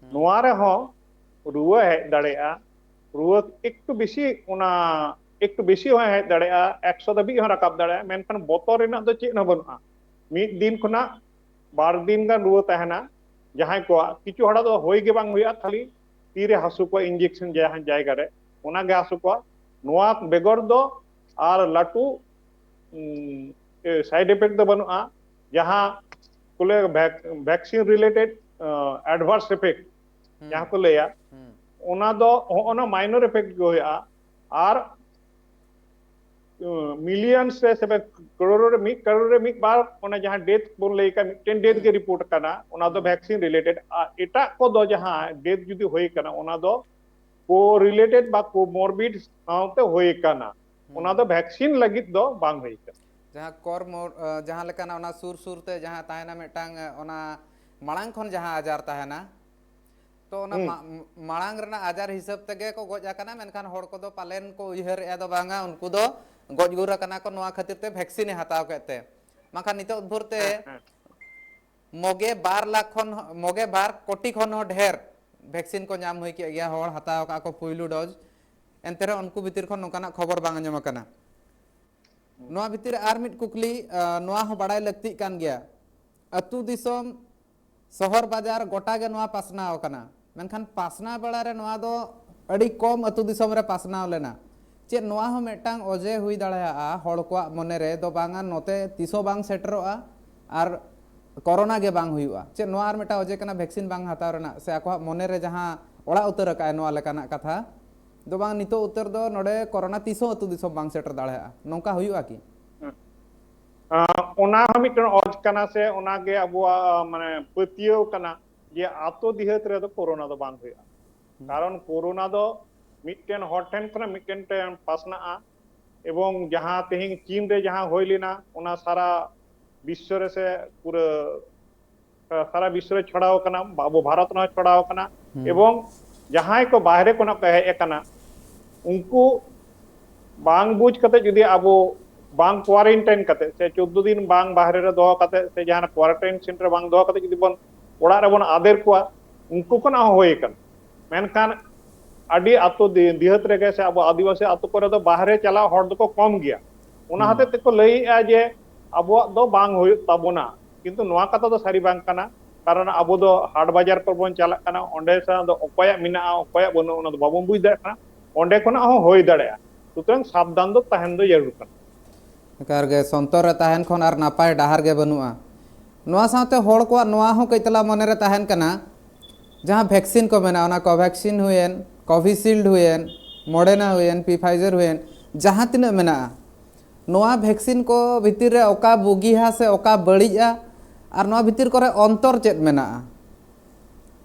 ᱦᱩᱸ᱾ ᱱᱚᱣᱟ ᱨᱮᱦᱚᱸ ᱨᱩᱣᱟᱹ ᱦᱮᱡ ᱫᱟᱲᱮᱭᱟᱜᱼᱟ, ᱨᱩᱣᱟᱹ ᱮᱠᱴᱩ ᱵᱮᱥᱤ, ᱚᱱᱟ ᱮᱠᱴᱩ ᱵᱮᱥᱤ ᱦᱚᱸ ᱦᱮᱡ ᱫᱟᱲᱮᱭᱟᱜᱼᱟ, ᱮᱠᱥᱚ ᱫᱷᱟᱹᱵᱤᱡ ᱦᱚᱸ ᱨᱟᱠᱟᱵ ᱫᱟᱲᱮᱭᱟᱜᱼᱟ, ᱢᱮᱱᱠᱷᱟᱱ ᱵᱚᱛᱚᱨ ᱨᱮᱱᱟᱜ ᱫᱚ ᱪᱮᱫ ᱦᱚᱸ ᱵᱟᱹᱱᱩᱜᱼᱟ᱾ ᱢᱤᱫ ᱫᱤᱱ ᱠᱷᱚᱱᱟᱜ ᱵᱟᱨ ᱫᱤᱱ ᱜᱟᱱ ᱨᱩᱣᱟᱹ ᱛᱟᱦᱮᱱᱟ᱾ ᱡᱟᱦᱟᱸᱭ ᱠᱚᱣᱟᱜ ᱠᱤᱪᱷᱩ ᱦᱚᱲᱟᱜ ᱫᱚ ᱦᱩᱭ ᱜᱮ ᱵᱟᱝ ᱦᱩᱭᱩᱜᱼᱟ, ᱠᱷᱟᱹᱞᱤ ᱛᱤᱨᱮ ᱦᱟᱹᱥᱩ ᱠᱚᱣᱟ, ᱤᱧᱡᱮᱠᱥᱚᱱ ᱡᱟᱦᱟᱸ ᱡᱟᱭᱜᱟ ᱨᱮ, ᱚᱱᱟ ᱜᱮ ᱦᱟᱹᱥᱩ ᱠᱚᱣᱟ᱾ ᱱᱚᱣᱟ ᱵᱮᱜᱚᱨ ᱫᱚ ᱟᱨ ᱞᱟᱹᱴᱩ ᱥᱟᱭᱤᱰ ᱮᱯᱷᱮᱠᱴ ᱫᱚ ᱵᱟᱹᱱᱩᱜᱼᱟ᱾ ᱡᱟᱦᱟᱸ ᱠᱚ ᱞᱟᱹᱭᱟ vaccine related adverse effect, ᱡᱟᱦᱟᱸ ᱠᱚ ᱞᱟᱹᱭᱟ, ᱚᱱᱟ ᱫᱚ ᱦᱚᱸᱜᱼᱚ ᱱᱟ ᱢᱟᱭᱱᱚᱨ ᱮᱯᱷᱮᱠᱴ ᱜᱮ ᱦᱩᱭᱩᱜᱼᱟ᱾ ᱟᱨ ᱢᱤᱞᱤᱭᱚᱱ ᱨᱮ ᱥᱮ ᱠᱟᱨᱳᱲ ᱨᱮ ᱢᱤᱫ ᱠᱟᱨᱳᱲ ᱨᱮ ᱢᱤᱫ ᱵᱟᱨ ᱚᱱᱟ ᱡᱟᱦᱟᱸ ᱰᱮᱛᱷ ᱵᱚᱱ ᱞᱟᱹᱭ ᱠᱟᱜ, ᱢᱤᱫᱴᱮᱱ ᱰᱮᱛᱷ ᱜᱮ ᱨᱤᱯᱳᱨᱴ ᱟᱠᱟᱱᱟ, ᱚᱱᱟ ᱫᱚ ᱵᱷᱮᱠᱥᱤᱱ ᱨᱤᱞᱮᱴᱮᱰ᱾ ᱟᱨ ᱮᱴᱟᱜ ᱠᱚᱫᱚ ᱡᱟᱦᱟᱸ ᱰᱮᱛᱷ ᱡᱩᱫᱤ ᱦᱩᱭ ᱠᱟᱱᱟ, ᱚᱱᱟ ᱫᱚ ᱠᱳ ᱨᱤᱞᱮᱴᱮᱰ ᱵᱟ ᱠᱳᱢᱚᱨᱵᱤᱰ ᱥᱟᱶᱛᱮ ᱦᱩᱭ ᱠᱟᱱᱟ, ᱚᱱᱟ ᱫᱚ ᱵᱷᱮᱠᱥᱤᱱ ᱞᱟᱹᱜᱤᱫ ᱫᱚ ᱵᱟᱝ ᱦᱩᱭ ᱠᱟᱱᱟ᱾ ᱡᱟᱦᱟᱸ ᱠᱚᱨᱢᱚ ᱡᱟᱦᱟᱸ ᱞᱮᱠᱟᱱᱟᱜ ᱚᱱᱟ ᱥᱩᱨ ᱥᱩᱨᱛᱮ ᱡᱟᱦᱟᱸ ᱛᱟᱦᱮᱱᱟ ᱢᱤᱫᱴᱟᱝ, ᱚᱱᱟ ᱢᱟᱲᱟᱝ ᱠᱷᱚᱱ ᱡᱟᱦᱟᱸ ᱟᱡᱟᱨ ᱛᱟᱦᱮᱱᱟ, ᱛᱚ ᱚᱱᱟ ᱢᱟᱲᱟᱝ ᱨᱮᱱᱟᱜ ᱟᱡᱟᱨ ᱦᱤᱥᱟᱹᱵ ᱛᱮᱜᱮ ᱠᱚ ᱜᱚᱡ ᱟᱠᱟᱱᱟ, ᱢᱮᱱᱠᱷᱟᱱ ᱦᱚᱲ ᱠᱚᱫᱚ ᱯᱟᱞᱮᱱ ᱠᱚ ᱩᱭᱦᱟᱹᱨᱮᱫᱼᱟ ᱫᱚ ᱵᱟᱝᱟ, ᱩᱱᱠᱩ ᱫᱚ ᱜᱚᱡ ᱜᱩᱨ ᱟᱠᱟᱱᱟ ᱠᱚ ᱱᱚᱣᱟ ᱠᱷᱟᱹᱛᱤᱨ ᱛᱮ ᱵᱷᱮᱠᱥᱤᱱᱮ ᱦᱟᱛᱟᱣ ᱠᱮᱫ ᱛᱮ᱾ ᱵᱟᱝᱠᱷᱟᱱ ᱱᱤᱛᱚᱜ ᱵᱷᱳᱨ ᱛᱮ ᱢᱚᱜᱮ ᱵᱟᱨ ᱞᱟᱠᱷ ᱠᱷᱚᱱ, ᱢᱚᱜᱮ ᱵᱟᱨ ᱠᱳᱴᱤ ᱠᱷᱚᱱ ᱦᱚᱸ ᱰᱷᱮᱨ ᱵᱷᱮᱠᱥᱤᱱ ᱠᱚ ᱧᱟᱢ ᱦᱩᱭ ᱠᱮᱫ ᱜᱮᱭᱟ, ᱦᱚᱲ ᱦᱟᱛᱟᱣ ᱟᱠᱟᱫ ᱠᱚ ᱯᱩᱭᱞᱩ ᱰᱳᱡᱽ᱾ ᱮᱱᱛᱮ ᱨᱮᱦᱚᱸ ᱩᱱᱠᱩ ᱵᱷᱤᱛᱤᱨ ᱠᱷᱚᱱ ᱱᱚᱝᱠᱟᱱᱟᱜ ᱠᱷᱚᱵᱚᱨ ᱵᱟᱝ ᱟᱸᱡᱚᱢ ᱟᱠᱟᱱᱟ᱾ ᱱᱚᱣᱟ ᱵᱷᱤᱛᱤᱨ ᱨᱮ ᱟᱨ ᱢᱤᱫ ᱠᱩᱠᱞᱤ, ᱱᱚᱣᱟ ᱦᱚᱸ ᱵᱟᱲᱟᱭ ᱞᱟᱹᱠᱛᱤᱜ ᱠᱟᱱ ᱜᱮᱭᱟ᱾ ᱟᱹᱛᱩ ᱫᱤᱥᱚᱢ, ᱥᱚᱦᱚᱨ ᱵᱟᱡᱟᱨ ᱜᱚᱴᱟ ᱜᱮ ᱱᱚᱣᱟ ᱯᱟᱥᱱᱟᱣ ᱟᱠᱟᱱᱟ, ᱢᱮᱱᱠᱷᱟᱱ ᱯᱟᱥᱱᱟᱣ ᱵᱮᱲᱟ ᱨᱮ ᱱᱚᱣᱟ ᱫᱚ ᱟᱹᱰᱤ ᱠᱚᱢ ᱟᱹᱛᱩ ᱫᱤᱥᱚᱢ ᱨᱮ ᱯᱟᱥᱱᱟᱣ ᱞᱮᱱᱟ᱾ ᱪᱮᱫ ᱱᱚᱣᱟ ᱦᱚᱸ ᱢᱤᱫᱴᱟᱝ ᱚᱡᱮ ᱦᱩᱭ ᱫᱟᱲᱮᱭᱟᱜᱼᱟ ᱦᱚᱲ ᱠᱚᱣᱟᱜ ᱢᱚᱱᱮ ᱨᱮ ᱫᱚ ᱵᱟᱝᱟ, ᱱᱚᱛᱮ ᱛᱤᱥ ᱦᱚᱸ ᱵᱟᱝ ᱥᱮᱴᱮᱨᱚᱜᱼᱟ ᱟᱨ ᱠᱳᱨᱳᱱᱟ ᱜᱮ ᱵᱟᱝ ᱦᱩᱭᱩᱜᱼᱟ? ᱪᱮᱫ ᱱᱚᱣᱟ ᱟᱨ ᱢᱤᱫᱴᱟᱝ ᱚᱡᱮ ᱠᱟᱱᱟ ᱵᱷᱮᱠᱥᱤᱱ ᱵᱟᱝ ᱦᱟᱛᱟᱣ ᱨᱮᱱᱟᱜ, ᱥᱮ ᱟᱠᱚᱣᱟᱜ ᱢᱚᱱᱮ ᱨᱮ ᱡᱟᱦᱟᱸ ᱚᱲᱟᱜ ᱩᱛᱟᱹᱨ ᱟᱠᱟᱫᱼᱟᱭ ᱱᱚᱣᱟ ᱞᱮᱠᱟᱱᱟᱜ ᱠᱟᱛᱷᱟ ᱫᱚ ᱵᱟᱝ, ᱱᱤᱛᱚᱜ ᱩᱛᱟᱹᱨ ᱫᱚ ᱱᱚᱰᱮ ᱠᱳᱨᱳᱱᱟ ᱛᱤᱥ ᱦᱚᱸ ᱟᱹᱛᱩ ᱫᱤᱥᱚᱢ ᱵᱟᱝ ᱥᱮᱴᱮᱨ ᱫᱟᱲᱮᱭᱟᱜᱼᱟ, ᱱᱚᱝᱠᱟ ᱦᱩᱭᱩᱜᱼᱟ ᱠᱤ? ᱚᱱᱟ ᱦᱚᱸ ᱢᱤᱫᱴᱮᱱ ᱚᱡᱽ ᱠᱟᱱᱟ, ᱥᱮ ᱚᱱᱟᱜᱮ ᱟᱵᱚᱣᱟᱜ ᱢᱟᱱᱮ ᱯᱟᱹᱛᱭᱟᱹᱣ ᱠᱟᱱᱟ ᱡᱮ ᱟᱛᱳ ᱫᱤᱦᱟᱹᱛ ᱨᱮᱫᱚ ᱠᱳᱨᱳᱱᱟ ᱫᱚ ᱵᱟᱝ ᱦᱩᱭᱩᱜᱼᱟ᱾ ᱠᱟᱨᱚᱱ ᱠᱳᱨᱳᱱᱟ ᱫᱚ ᱢᱤᱫᱴᱮᱱ ᱦᱚᱲ ᱴᱷᱮᱱ ᱠᱷᱚᱱᱟᱜ ᱢᱤᱫᱴᱮᱱ ᱴᱷᱮᱱ ᱯᱟᱥᱱᱟᱜᱼᱟ, ᱮᱵᱚᱝ ᱡᱟᱦᱟᱸ ᱛᱮᱦᱮᱧ ᱪᱤᱱ ᱨᱮ ᱡᱟᱦᱟᱸ ᱦᱩᱭ ᱞᱮᱱᱟ, ᱚᱱᱟ ᱥᱟᱨᱟ ᱵᱤᱥᱥᱚ ᱨᱮ ᱥᱮ ᱯᱩᱨᱟᱹ ᱥᱟᱨᱟ ᱵᱤᱥᱥᱚ ᱨᱮ ᱪᱷᱚᱲᱟᱣ ᱟᱠᱟᱱᱟ, ᱟᱵᱚ ᱵᱷᱟᱨᱚᱛ ᱨᱮᱦᱚᱸ ᱪᱷᱚᱲᱟᱣ ᱟᱠᱟᱱᱟ᱾ ᱮᱵᱚᱝ ᱡᱟᱦᱟᱸᱭ ᱠᱚ ᱵᱟᱦᱨᱮ ᱠᱷᱚᱱᱟᱜ ᱠᱚ ᱦᱮᱡ ᱟᱠᱟᱱᱟ, ᱩᱱᱠᱩ ᱵᱟᱝ ᱵᱩᱡᱽ ᱠᱟᱛᱮ ᱡᱩᱫᱤ ᱟᱵᱚ ᱵᱟᱝ ᱠᱳᱣᱟᱨᱮᱱᱴᱟᱭᱤᱱ ᱠᱟᱛᱮ ᱥᱮ ᱪᱳᱫᱫᱳ ᱫᱤᱱ ᱵᱟᱝ ᱵᱟᱦᱨᱮ ᱨᱮ ᱫᱚᱦᱚ ᱠᱟᱛᱮ ᱥᱮ ᱡᱟᱦᱟᱸ ᱠᱳᱣᱟᱨᱮᱱᱴᱟᱭᱤᱱ ᱥᱮᱱᱴᱟᱨ ᱨᱮ ᱵᱟᱝ ᱫᱚᱦᱚ ᱠᱟᱛᱮ ᱡᱩᱫᱤ ᱵᱚᱱ ᱚᱲᱟᱜ ᱨᱮᱵᱚᱱ ᱟᱫᱮᱨ ᱠᱚᱣᱟ, ᱩᱱᱠᱩ ᱠᱷᱚᱱᱟᱜ ᱦᱚᱸ ᱦᱩᱭ ᱟᱠᱟᱱᱟ᱾ ᱢᱮᱱᱠᱷᱟᱱ ᱟᱹᱰᱤ ᱟᱹᱛᱩ ᱫᱤ-, ᱫᱤᱦᱟᱹᱛ ᱨᱮᱜᱮ ᱥᱮ ᱟᱵᱚ ᱟᱹᱫᱤᱵᱟᱹᱥᱤ ᱟᱹᱛᱩ ᱠᱚᱨᱮ ᱫᱚ ᱵᱟᱦᱨᱮ ᱪᱟᱞᱟᱣ ᱦᱚᱲ ᱫᱚᱠᱚ ᱠᱚᱢ ᱜᱮᱭᱟ᱾ ᱚᱱᱟ ᱦᱚᱛᱮᱡ ᱛᱮᱠᱚ ᱞᱟᱹᱭᱮᱫᱼᱟ ᱡᱮ ᱟᱵᱚᱣᱟᱜ ᱫᱚ ᱵᱟᱝ ᱦᱩᱭᱩᱜ ᱛᱟᱵᱚᱱᱟ, ᱠᱤᱱᱛᱩ ᱱᱚᱣᱟ ᱠᱟᱛᱷᱟ ᱫᱚ ᱥᱟᱹᱨᱤ ᱵᱟᱝ ᱠᱟᱱᱟ᱾ ᱠᱟᱨᱚᱱ ᱟᱵᱚ ᱫᱚ ᱦᱟᱴ ᱵᱟᱡᱟᱨ ᱠᱚᱨᱮ ᱵᱚᱱ ᱪᱟᱞᱟᱜ ᱠᱟᱱᱟ, ᱚᱸᱰᱮ ᱥᱮ ᱫᱚ ᱚᱠᱚᱭᱟᱜ ᱢᱮᱱᱟᱜᱼᱟ, ᱚᱠᱚᱭᱟᱜ ᱵᱟᱹᱱᱩᱜᱼᱟ, ᱚᱱᱟ ᱫᱚ ᱵᱟᱵᱚᱱ ᱵᱩᱡᱽ ᱫᱟᱲᱮᱭᱟᱜ ᱠᱟᱱᱟ᱾ ᱚᱸᱰᱮ ᱠᱷᱚᱱᱟᱜ ᱦᱚᱸ ᱦᱩᱭ ᱫᱟᱲᱮᱭᱟᱜᱼᱟ᱾ ᱥᱩᱛᱚᱨᱟᱝ ᱥᱟᱵᱫᱷᱟᱱ ᱫᱚ ᱛᱟᱦᱮᱱ ᱫᱚ ᱡᱟᱹᱨᱩᱲ ᱠᱟᱱᱟ᱾ ᱮᱠᱟᱞ ᱜᱮ, ᱥᱚᱱᱛᱚᱨ ᱨᱮ ᱛᱟᱦᱮᱱ ᱠᱷᱚᱱ ᱟᱨ ᱱᱟᱯᱟᱭ ᱰᱟᱦᱟᱨ ᱜᱮ ᱵᱟᱹᱱᱩᱜᱼᱟ᱾ ᱱᱚᱣᱟ ᱥᱟᱶᱛᱮ ᱦᱚᱲ ᱠᱚᱣᱟᱜ ᱱᱚᱣᱟ ᱦᱚᱸ ᱠᱟᱹᱡ ᱛᱟᱞᱟ ᱢᱚᱱᱮᱨᱮ ᱛᱟᱦᱮᱱ ᱠᱟᱱᱟ, ᱡᱟᱦᱟᱸ ᱵᱷᱮᱠᱥᱤᱱ ᱠᱚ ᱢᱮᱱᱟᱜᱼᱟ, ᱚᱱᱟ ᱠᱳᱵᱷᱮᱠᱥᱤᱱ ᱦᱩᱭᱮᱱ, ᱠᱳᱵᱷᱤᱥᱤᱞᱰ ᱦᱩᱭᱮᱱ, ᱢᱚᱰᱮᱱᱟ ᱦᱩᱭᱮᱱ, ᱯᱤ ᱯᱷᱟᱭᱡᱟᱨ ᱦᱩᱭᱮᱱ, ᱡᱟᱦᱟᱸ ᱛᱤᱱᱟᱹᱜ ᱢᱮᱱᱟᱜᱼᱟ, ᱱᱚᱣᱟ ᱵᱷᱮᱠᱥᱤᱱ ᱠᱚ ᱵᱷᱤᱛᱤᱨ ᱨᱮ ᱚᱠᱟ ᱵᱩᱜᱤᱭᱟ ᱥᱮ ᱚᱠᱟ ᱵᱟᱹᱲᱤᱡᱼᱟ, ᱟᱨ ᱱᱚᱣᱟ ᱵᱷᱤᱛᱤᱨ ᱠᱚᱨᱮ ᱚᱱᱛᱚᱨ ᱪᱮᱫ ᱢᱮᱱᱟᱜᱼᱟ?